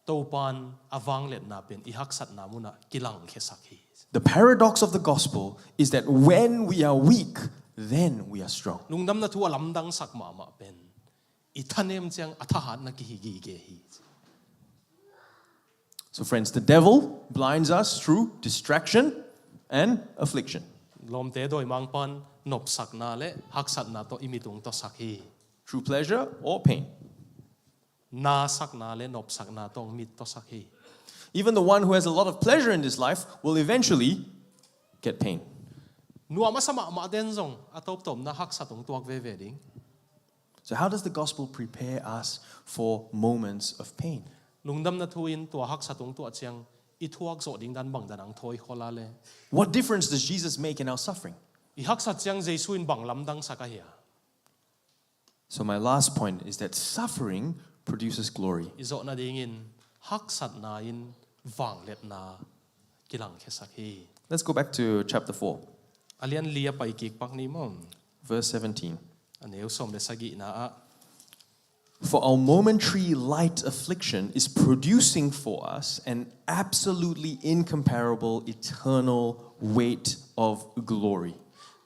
Topa'n a vangliatna pen i haksatna munah kilangkhiasak hi. The paradox of the gospel is that when we are weak, then we are strong. Lungdamna thu a lamdangsak mahmah pen i thanem ciang a thahatna kihi gige hi. So friends, the devil blinds us through distraction and affliction. Lawmte dawimangpa'n nopsakna le haksatna tawh i mit hong tawsak hi. Through pleasure or pain. Nasakna le nopsakna tawh hong mit tawsak hi. Even the one who has a lot of pleasure in this life will eventually get pain. Nuam a sa mahmah ten zong a tawptawpna haksat hong tuak veve ding. So how does the gospel prepare us for moments of pain? Lungdamna thu in tua haksat hong tuah ciang i thuak zawh ding dan bang dan hong thawi khol a leh? What difference does Jesus make in our suffering? I haksat ciang Jesu in bang lamdangsak a hia? So my last point is that suffering produces glory. I zawhna dingin haksatna in vangliatna kilangkhiasak hi. Let's go back to chapter four. A lian li a pai kik pak ni maw. Verse seventeen. A neu sawm le sagihna ah. For our momentary light affliction is producing for us an absolutely incomparable eternal weight of glory.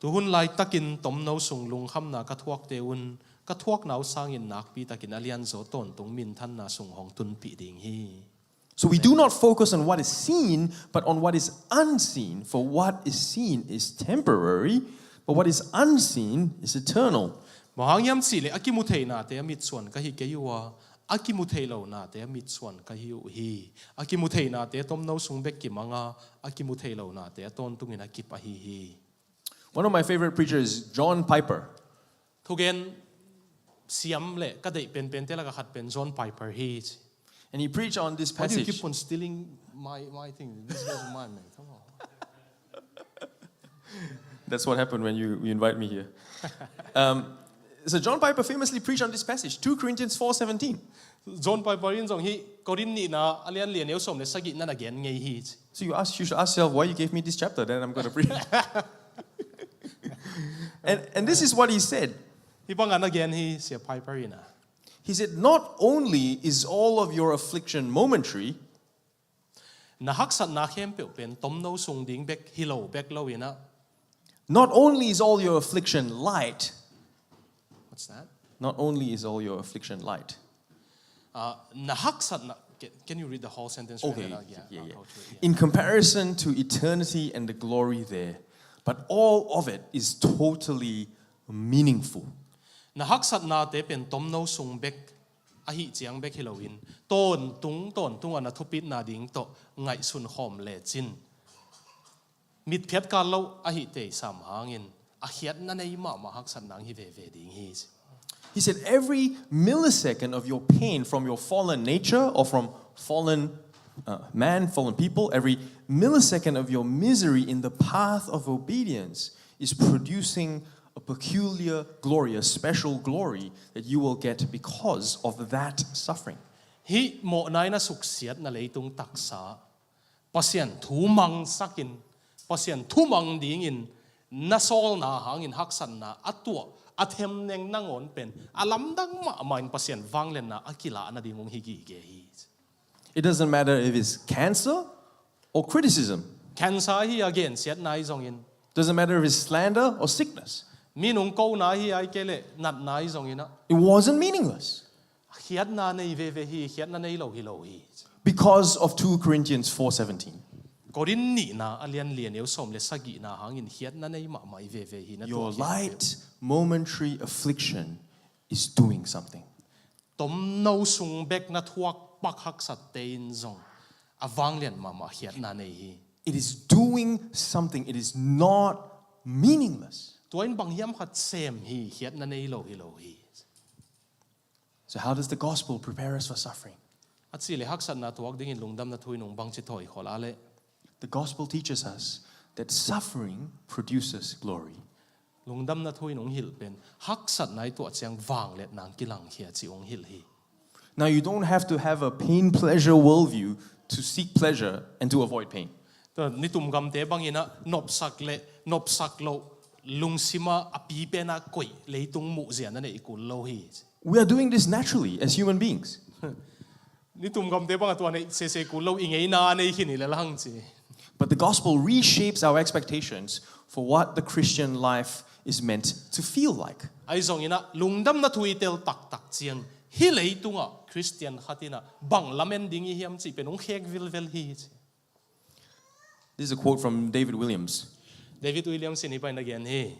Tuhun laitakin tomno sung lungkhamna ka thuakte un ka thuakna uh sangin nakpitakin a lianzaw tawntung minthanna sung hong tunpih ding hi. So we do not focus on what is seen, but on what is unseen. For what is seen is temporary, but what is unseen is eternal. Bang hang hiam cihleh a kimu thei nate a mitsuan ka hi kei uh a, a kimu thei lo nate a mitsuan ka hi uh hi. A kimu thei nate tomno sung bek kimang a, a kimu thei lo nate a tawntungin a kip ahi hi. One of my favorite preachers is John Piper. Thugen siam le ka deih penpente laka khat pen John Piper hi. And he preached on this passage. Why do you keep on stealing my, my thing? This was mine, man. Come on. That's what happened when you, you invite me here. Um, so John Piper famously preached on this passage, two Corinthians four seventeen. John Piper in zong hi Korin nihna a lian li a neu sawm le sagihna na gen ngei hi. So you ask, you should ask yourself, "Why you gave me this chapter? Then I'm gonna preach." And, and this is what he said. Hih bangin a gen hi Sia Piper in a. He said, "Not only is all of your affliction momentary," Na haksatna khempeuh pen tomno sung ding bek hi lo bek lo in a. "Not only is all your affliction light." What's that? "Not only is all your affliction light." Ah, na haksatna, can, can you read the whole sentence? Okay, yeah, yeah, yeah. I'll go through it, yeah. "In comparison to eternity and the glory there, but all of it is totally meaningful." Na haksatnate pen tomno sung bek ahih ciang bek hi loin, tawntung tawntung a na thupitna ding tawh ngaihsun khawm lecin, mitphiat kal lo ahih tei sam hangin a khiatna nei mahmah haksatna hi veve ding hi. He said, "Every millisecond of your pain from your fallen nature or from fallen, uh, man, fallen people, every millisecond of your misery in the path of obedience is producing A peculiar glory, a special glory that you will get because of that suffering. Hih mawhna in a suksiatna leitung taksa, Pasian thu mangsakin, Pasian thu mang dingin na sawlna hangin haksatna a tuah a themneng nangawn pen a lamdang mahmah in Pasian vangliatna a kilah nading hong hi gige hi. It doesn't matter if it's cancer or criticism. Cancer hi a gensiatna ahi zongin, Doesn't matter if it's slander or sickness. minung kona hi a, ahih kei leh natna ahi zongin ah, It wasn't meaningless khiatna nei veve hi, khiatna nei lo hi lo hi. because of two Corinthians four seventeen. Korin nihna a lian li, a neu sawm le sagihna hangin khiatna nei mahmah i veve hi na. Your Tuah khiat light, momentary affliction is doing something. Tomno sung bek na thuak pak haksatte in zong a vanglian mahmah khiatna nei hi. It is doing something. It is not meaningless. Tua in bang hiam khat sem hi, khiatna nei lo hi lo hi. So how does the gospel prepare us for suffering? A cih leh haksatna tuak dingin Lungdamna Thu in hong bangci thawi khol a leh? The gospel teaches us that suffering produces glory. Lungdamna Thu in hong hilh pen haksatna i tuah ciang vangliatna hong kilangkhia cih hong hilh hi. Now, you don't have to have a pain pleasure worldview to seek pleasure and to avoid pain. Tua nitum gamte bangin ah nopsak le nopsak loh lungsim a a pipen a koih leitung muhzia na neih kul lo hi. We are doing this naturally as human beings. Nitum gamte bang a tua neih sese kul lo, i ngeina a nei khin hi lel hang ci. But the gospel reshapes our expectations for what the Christian life is meant to feel like. Ahi zongin ah Lungdamna Thu i tel taktak ciang hih leitungah Khristian khat in ah bang lamen ding i hiam cih pen hong khek vilvel hi ci. This is a quote from David Williams. David Williams in hih bangin a gen hi.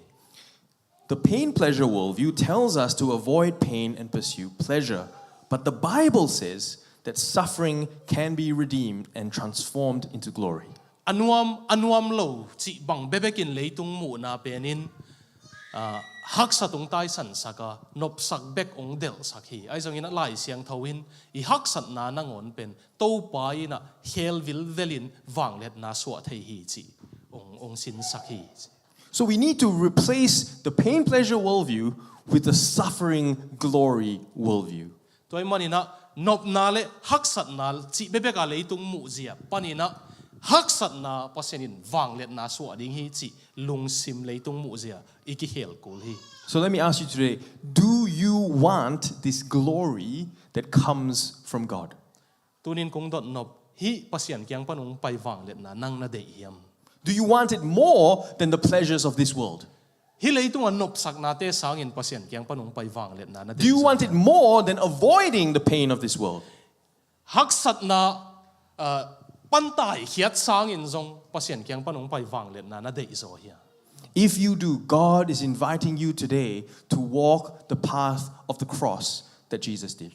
The pain pleasure worldview tells us to avoid pain and pursue pleasure. But the Bible says that suffering can be redeemed and transformed into glory. A nuam, a nuam lo cih bang bekbekin leitung muhna penin, ah, haksat hong taisansak a, nopsak bek hong delhsak hi. Ahi zongin ah Lai Siangtho in i haksatna nangawn pen Topa in ah khel vilvelin vangliatna suah thei hi cih hong, hong sinsak hi. So we need to replace the pain pleasure worldview with the suffering glory worldview. Tua ahih manin ah nopna le haksatna cih bekbek a leitung muhzia panin ah haksatna Pasian in vangliatna suah ding hi cih lungsim leitung muhzia i kikhel kul hi. So let me ask you today, do you want this glory that comes from God? Tunin kong dot nop, hih Pasian kiang pan hong pai vangliatna nang na deih hiam? Do you want it more than the pleasures of this world? Hih leitung a nopsaknate sangin Pasian kiang pan hong pai vangliatna na deih Do you zaw want it hiam? More than avoiding the pain of this world? Haksatna, ah, pantai khiat sangin zong Pasian kiang pan hong pai vangliatna na deih zaw hiam? If you do, God is inviting you today to walk the path of the cross that Jesus did.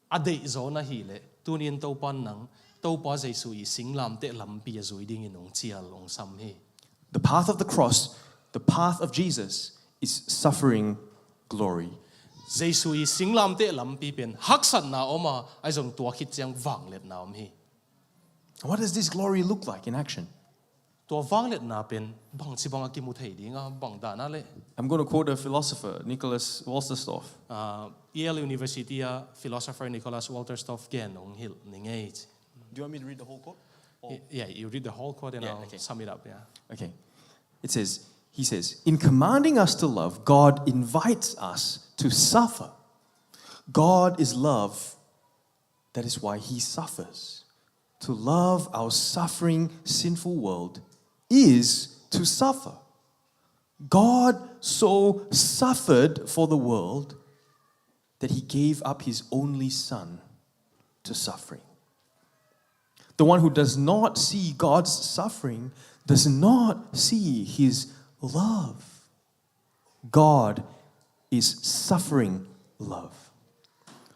A deih zaw na hih leh, tunin Topa in nang, Topa Jesu i singlamteh lampi a zui dingin hong cial, hong sam hi. The path of the cross, the path of Jesus, is suffering glory. Jesu i singlamteh lampi pen haksatna om a, ahi zong tua khit ciang vangliatna om hi. What does this glory look like in action? Tua vangliatna pen bangci bang a kimu thei ding a, bang dan a leh? I'm going to quote a philosopher, Nicholas Wolterstorff. Ah, Yale University a philosopher Nicholas Wolterstorff gen hong hilh ning ei. Do you want me to read the whole quote? Y-, yeah, you read the whole quote and Yeah, I'll okay. Sum it up, yeah. Okay. It says, he says, "In commanding us to love, God invites us to suffer. God is love. That is why he suffers. To love our suffering, sinful world is to suffer. God so suffered for the world that he gave up his only son to suffering." The one who does not see God's suffering does not see his love. God is suffering love.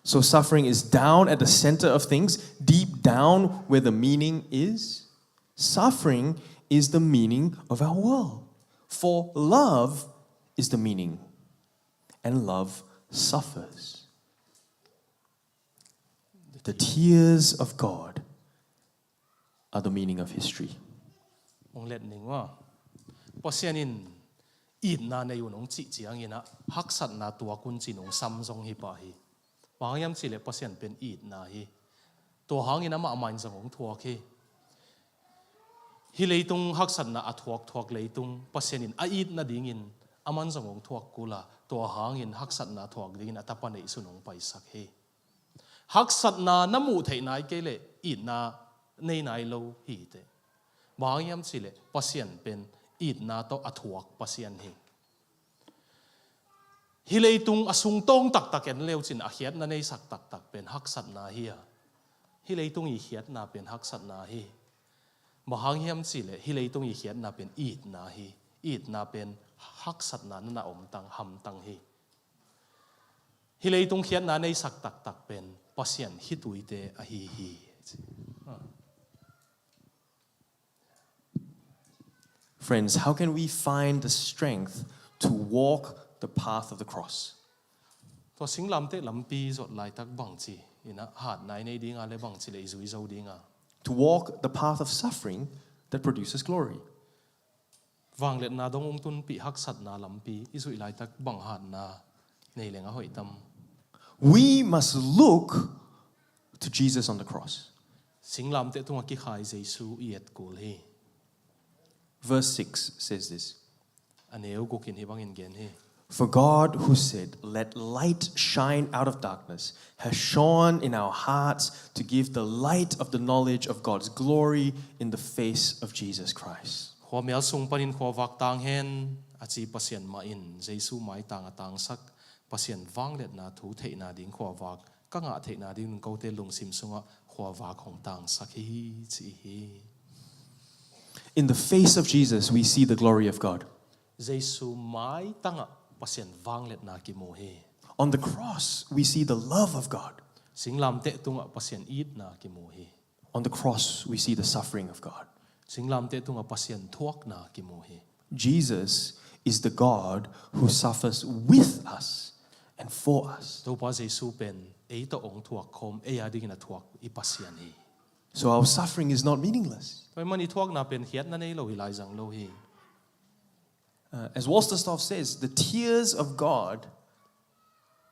So suffering is down at the center of things, deep down where the meaning is. Suffering is the meaning of our world. For love is the meaning, and love suffers. The tears of God are the meaning of history. Hong let ning ua. Pasian in itna nei un hong cih ciangin ah haksatna tuak un ci-in hong sam zong hi pah hi. Bang hang hiam cihleh Pasian pen itna hi. Tua hangin amah mah in zong hong thuak hi. Hih leitung haksatna a thuakthuak leitung Pasian in a it nadingin aman zong hong thuak kul a, tua hangin haksatna thuak dingin a Tapa neihsun hong paisak hi. Haksatna na muh theih nai kei leh itna nei nai lo hi teh. Bang hang hiam cihleh Pasian pen itna tawh a thuak Pasian hi. Hih leitung a sungtawng taktak en leu cin a khiatna neisak taktak pen haksatna hi a, hih leitung i khiatna pen haksatna hi. Bang hang hiam cihleh hih leitung i khiatna pen itna hi. Itna pen haksatna na na omtang hamtang hi. Hih leitung khiatna neisak taktak pen Pasian khituite ahi hi. Friends, how can we find the strength to walk the path of the cross? Tua singlamteh lampi zot laitak bangci in ah hatna i nei dinga le bangci le i zui zo dinga? To walk the path of suffering that produces glory. Vangliatna dong hong tunpih haksatna lampi i zuih laitak bang hatna nei leng a hoih tam? We must look to Jesus on the cross. Singlamteh tungah kikhai Jesu i et kul hi. Verse six says this. A neu guk in hih bangin gen hi. For God, who said, "Let light shine out of darkness," has shone in our hearts to give the light of the knowledge of God's glory in the face of Jesus Christ. Khuamial sung panin khuavak tang hen a ci Pasian mah in Jesu maitang a tangsak Pasian vangliatna thu theihna ding khuavak ka ngah theihna ding kote lungsim sungah khuavak hong tangsak hi ci hi. In the face of Jesus, we see the glory of God. Jesu maitangah Pasian vangliatna kimu hi. On the cross, we see the love of God. Singlamteh tungah Pasian itna kimu hi. On the cross, we see the suffering of God. Singlamteh tungah Pasian thuakna kimu hi. Jesus is the God who suffers with us and for us. Topa Jesu pen ei tawh hong thuak khawm, ei a dingin a thuak i Pasian hi. So our suffering is not meaningless. Tua ahih manin i thuakna pen khiatna nei lo hi, laizang lo hi. Uh, as Walter Stoph says, the tears of God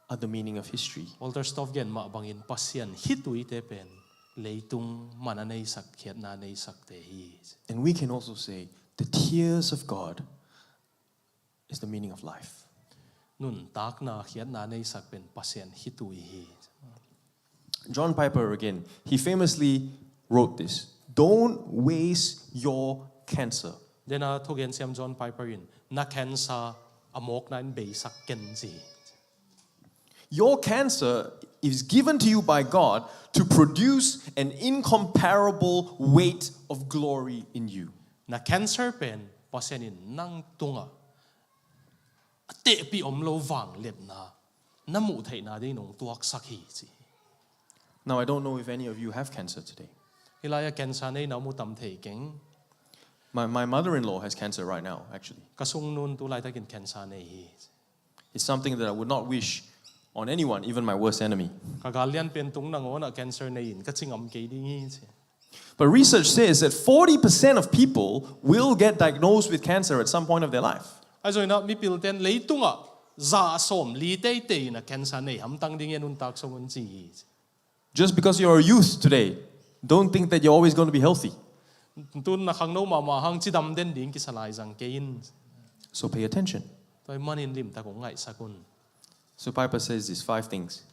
are the meaning of history. Walter Stoph gen mah bangin Pasian khituite pen leitung man a neisak, khiatna neisakte hi. And we can also say, the tears of God is the meaning of life. Nuntakna khiatna neisak pen Pasian khitui hi. John Piper again, he famously wrote this, "Don't waste your cancer." Dena thugen siam John Piper in, na cancer a mawkna in beisak ken ci hi. Your cancer is given to you by God to produce an incomparable weight of glory in you. Na cancer pen Pasian in nang tungah a tehpih om lo vangliatna na muh theihna dingin hong tuaksak hi ci hi. Now, I don't know if any of you have cancer today. Hih lai-ah cancer nei na om uh tam thei keng. My, my mother-in-law has cancer right now, actually. Ka sungnun tu laitakin cancer nei hi. It's something that I would not wish on anyone, even my worst enemy. Ka gal lianpen tung nangawnah cancer nei in ka ci ngam kei ding hi ci. But research says that forty percent of people will get diagnosed with cancer at some point of their life. Ahi zongin ah mipilten leitungah za sawmli teitei in a cancer nei hamtang ding hi a nuntak sung un ci hi. Just because you're a youth today, don't think that you're always going to be healthy. Tun na khangno mahmah hang cidam den ding kisa laizang kei in. So pay attention. Tua ahih manin limtak hong ngaihsak un. So Piper says these five things.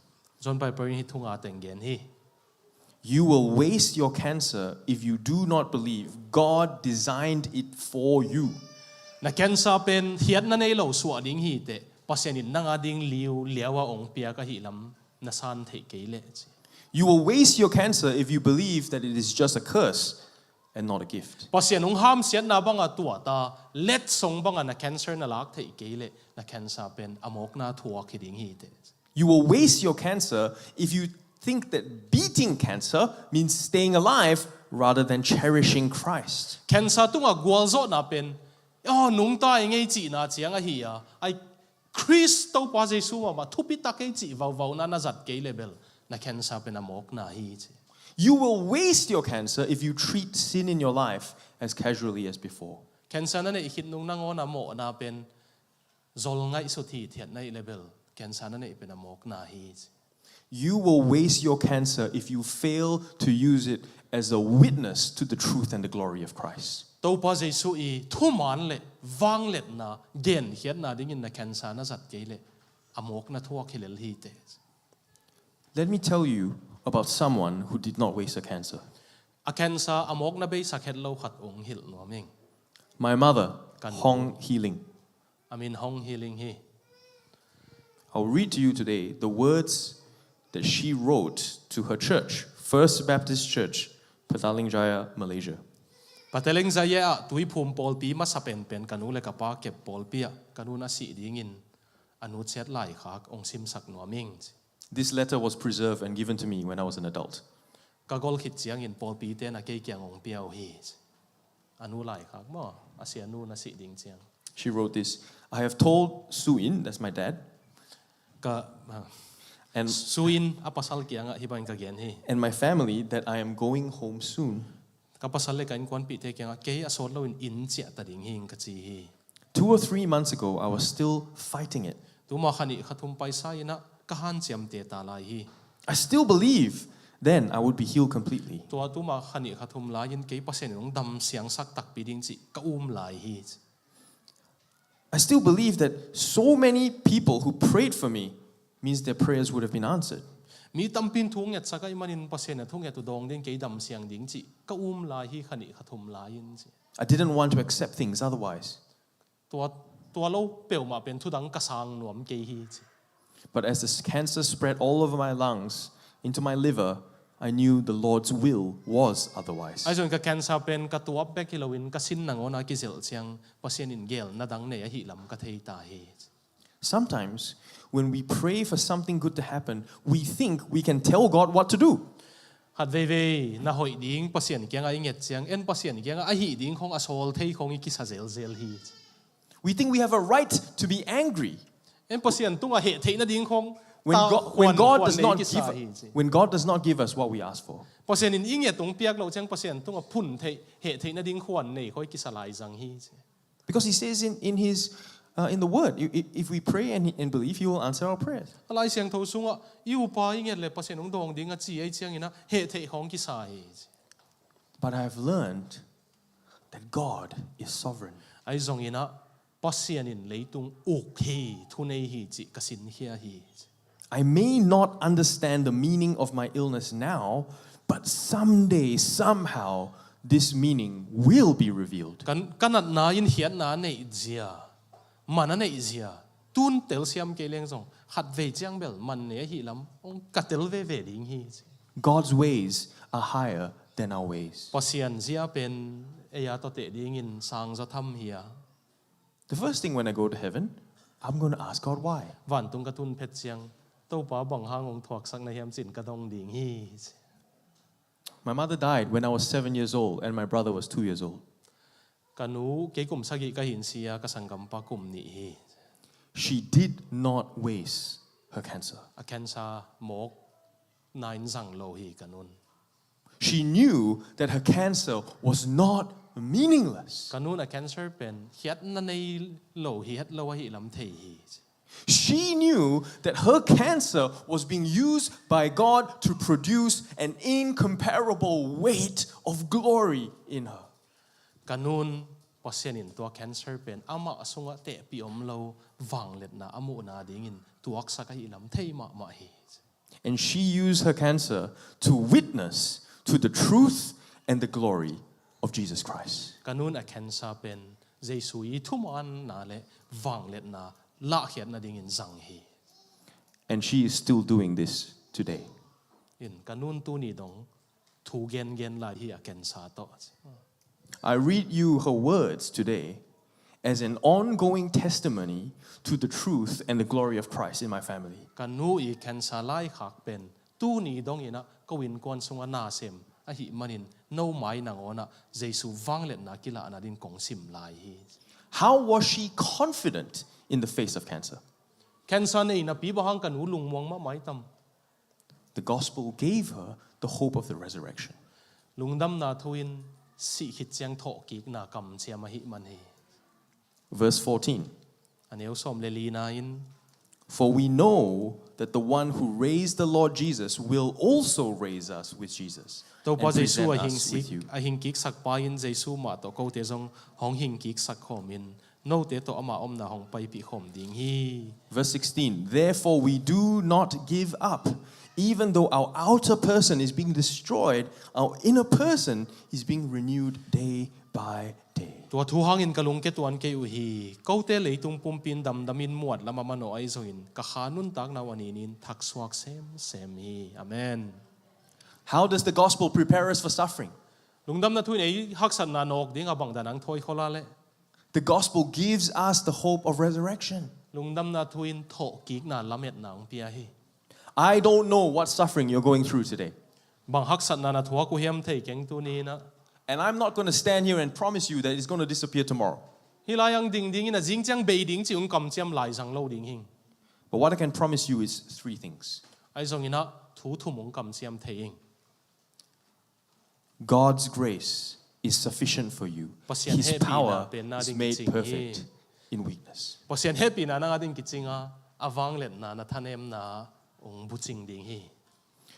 John Piper in hih thu nga teng gen hi. You will waste your cancer if you do not believe God designed it for you. Na cancer pen khiatna nei lo suah ding hi teh, Pasian in nang a ding liu liau a hong piak ahih lam na san theih kei leh ci. You will waste your cancer if you believe that it is just a curse and not a gift. Pasian hong hamsiatna banga tuata letsong banga na cancer na lak theih kei leh na cancer pen a mawkna thuak hi ding hi teh. You will waste your cancer if you think that beating cancer means staying alive rather than cherishing Christ. Cancer tungah gualzawhna pen, aw, nungta i ngei cihna ciang ahi a, ai Khrist Topa Jesu mahmah thupitak ei cih vauvauna na zat kei leh bel na cancer pen a mawkna hi ci. You will waste your cancer if you treat sin in your life as casually as before. Cancer na neih khit nung nangawn a mawhna pen Zol ngaihsut hithiatna i level, cancer na neih pen a mawkna hi. You will waste your cancer if you fail to use it as a witness to the truth and the glory of Christ. Topa Jesu i thuman le vangliatna genkhiatna dingin na cancer na zat kei le a mawkna thuak hi lel hi te. Let me tell you about someone who did not waste a cancer. A cancer a mawkna beisak het lo khat ong hilh nuam ing. My mother, Kan Hong Healing. A min Hong Healing hi. I'll read to you today the words that she wrote to her church, First Baptist Church, Petaling Jaya, Malaysia. Petaling Jaya ah Tuiphum pawlpi masa penpen ka nu le ka pa kep pawlpi ah ka nu'n a sih dingin a nu ciat laikhak ong simsak nuam ing. This letter was preserved and given to me when I was an adult. Ka gol khit ciangin pawlpi ten a kei kiang ong pia uh hi. A nu laikhak maw, a sia nu na sih ding ciang. She wrote this, I have told Suin, that's my dad, Ka, ah, and Suin a pasal kiangah hih bangin ka gen hi. And my family that I am going home soon. Ka pasal le ka innkuanpihte kiangah kei a sawt loin inn ciah ta ding hi ing ka ci hi. Two or three months ago, I was still fighting it. Tuma kha nih kha thum paisa inah ka hanciam teta lai hi. I still believe then I would be healed completely. Tua tuma kha nih kha thum lai-in kei Pasian in hong damsiangsak takpi ding cih ka um lai hi. I still believe that so many people who prayed for me means their prayers would have been answered. Mi tampi in thu ngetsak ahih manin Pasian in a thunget uh dawng ding, kei damsiang ding cih ka um lai hi kha nih kha thum lai-in ci. I didn't want to accept things otherwise. Tua, tua lo peuhmah pen thudang ka sang nuam kei hi ci. But as the cancer spread all over my lungs, into my liver, I knew the Lord's will was otherwise. Ahi zongin ka cancer pen ka tuap bek hi loin ka sin nangawnah a kizelh ciang Pasian in gelna dang nei ahih lam ka thei ta hi. Sometimes, when we pray for something good to happen, we think we can tell God what to do. Khat veivei na hoih ding Pasian kiangah i nget ciang, en Pasian kiangah ahih ding khong a sawl thei khong i kisa zelzel hi. We think we have a right to be angry. En Pasian tungah heh theih nading khong when God, when God does not give, when God does not give us what we ask for. Pasian in i nget tung piak loh ciang Pasian tungah phun theih, heh theih nading khuan nei khoi kisa lai zang hi. Because he says in, in his uh, in the word, if we pray and, and believe, he will answer our prayers. A Lai Siangtho sungah i upa i nget le Pasian hong dawng ding a ci ei ciangin ah heh theih khong kisa hi. But I have learned that God is sovereign. Ahi zongin ah Pasian in leitung uk hi, thunei hi cih ka sinkhia hi. I may not understand the meaning of my illness now, but someday, somehow, this meaning will be revealed. Kan, ka natna in khiatna a neih zia, man a neih zia, tun telsiam kei leng zong khatvei ciang bel man nei ahih lam hong ka tel veve ding hi. God's ways are higher than our ways. Pasian zia pen ei a tawteh dingin sangzaw tham hi a. The first thing when I go to heaven, I'm going to ask God why. Vantung ka tun phet ciang Topa bang hang hong thuaksak na hiam cin ka dong ding hi. My mother died when I was seven years old and my brother was two years old. Ka nu kei kum sagih ka hin sia, ka sanggampa kum nih hi. She did not waste her cancer. A cancer mawk na in zang lo hi ka nun. She knew that her cancer was not meaningless. Ka nun a cancer pen khiatna nei lo hi, het lo ahih lam thei hi. She knew that her cancer was being used by God to produce an incomparable weight of glory in her. Ka nun Pasian in tua cancer pen amah sungah tehpih om lo vangliatna a muhna dingin tuaksak ahih lam thei mahmah hi. And she used her cancer to witness to the truth and the glory of Jesus Christ. Ka nun a cancer pen Jesu i thumaanna le vangliatna lahkhiatna dingin zang hi. And she is still doing this today. In ka nun tuni dong thu gengen lai hi a cancer tawh. I read you her words today as an ongoing testimony to the truth and the glory of Christ in my family. Ka nu i cancer laikhak pen tuni dongin ah ko innkuan sungah nasem ahih manin no mai nangawnah Jesu vangliatna kilahna dingin kong sim lai hi. How was she confident in the face of cancer? Cancer nei napi bang hang ka nu lungmuang mahmah i tam? The gospel gave her the hope of the resurrection. Lungdamna thu in sih khit ciang thawhkikna kamciam ahih man hi. Verse fourteen. A neu sawm le lina in, "For we know that the one who raised the Lord Jesus will also raise us with Jesus Topa and Jesu present a us with hing you." A hing kiksak pa in Jesu mah tawh kote zong hong hing kiksak khawm in, note tawh ama omna hong paipih khawm ding hi. Verse sixteen, "Therefore we do not give up. Even though our outer person is being destroyed, our inner person is being renewed day by day." Tua thu hangin ka lungke tuan kei uh hi. Kote leitung pumpi in damdamin muat lam a manawh ahi zongin, ka kha nuntakna uh a ninin thaksuak semsem hi. Amen. How does the gospel prepare us for suffering? Lungdamna thu in ei haksatna nawk ding a bang dan a hong thawi khol a leh? The gospel gives us the hope of resurrection. Lungdamna thu in thawhkikna lametna hong pia hi. I don't know what suffering you're going through today. Bang haksatna na thuak uh hiam thei keng tuni in ah. And I'm not going to stand here and promise you that it's going to disappear tomorrow. Hih lai ah hong ding dingin a zing ciang bei ding cih hong kamciam lai zang lo ding hing. But what I can promise you is three things. Ahi zongin ah thu thum hong kamciam thei hing. God's grace is sufficient for you. Pasian hehpihna pen na ding kicing hi. His power is made perfect in weakness. Pasian hehpihna nang a ding kicing a, a vangliatna na thanemna hong bucing ding hi.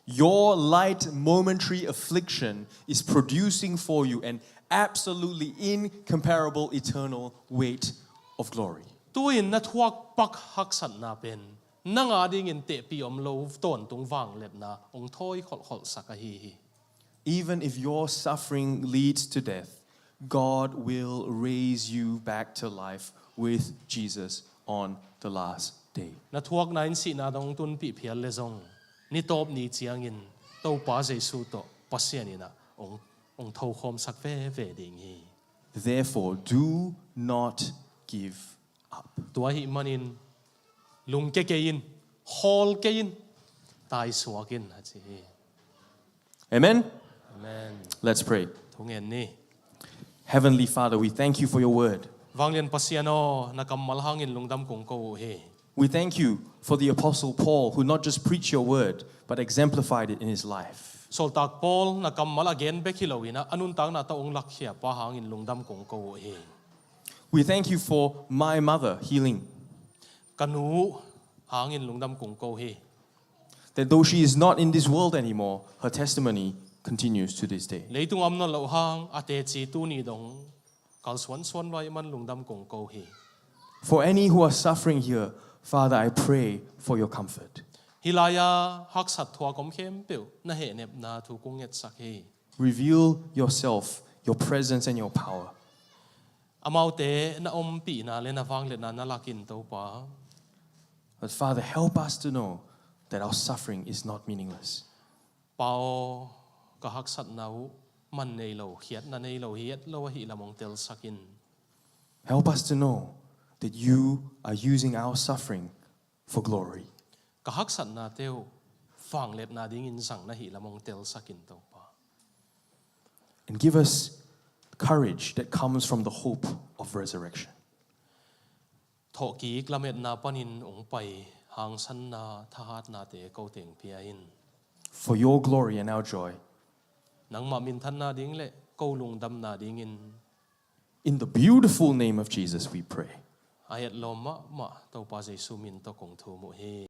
Your light momentary affliction is producing for you an absolutely incomparable eternal weight of glory. Tu-in na thuak pak haksatna pen nang a dingin tehpih om lo tawntung vangliatna hong thawi kholhkholhsak ahi hi. Even if your suffering leads to death, God will raise you back to life with Jesus on the last day. Na thuakna in sihna dong tunpih phial le zong, ni tawp ni ciangin Topa Jesu tawh Pasian in ah hong, hong thokhawmsak veve ding hi. Therefore, do not give up. Tua ahih manin lungke kei in, khawl kei in, taisuak in a ci hi. Amen? Amen. Let's pray. Thungen ni. Heavenly Father, we thank you for your word. Vanglian Pasian aw, na kammal hangin lungdam kong ko uh hi. We thank you for the Apostle Paul, who not just preached your word, but exemplified it in his life. Sawltak Paul na kammal a gen bek hi lo in ah, a nuntakna tawh hong lakkhia pa hangin lungdam kong ko uh hi. We thank you for my mother healing. Ka nu hangin lungdam kong ko hi. That though she is not in this world anymore, her testimony continues to this day. Leitung a om nawn loh hang a teci tuni dong kalsuansuan lua ahih man lungdam kong ko hi. For any who are suffering here, Father, I pray for your comfort. Hih lai-a haksat thuak om khempeuh na hehnepna thu kong ngetsak hi. Reveal yourself, your presence and your power. Amaute na ompihna le na vangliatna na lak in, Topa. But Father, help us to know that our suffering is not meaningless. Pa aw, ka haksatna uh man nei lo, khiatna nei lo, hi et lo ahih lam hong telsak in. Help us to know that you are using our suffering for glory. Ka haksatnate uh vangliatna dingin zang na hih lam hong telsak in, Topa. And give us courage that comes from the hope of resurrection. Thawhkik lametna panin hong pai hangsanna thahatnate ko teng pia in. For your glory and our joy. Nangmah minthanna ding le ko lungdamna dingin. In the beautiful name of Jesus we pray. A etlawm mahmah Topa Jesu min tawh kong thum uh hi.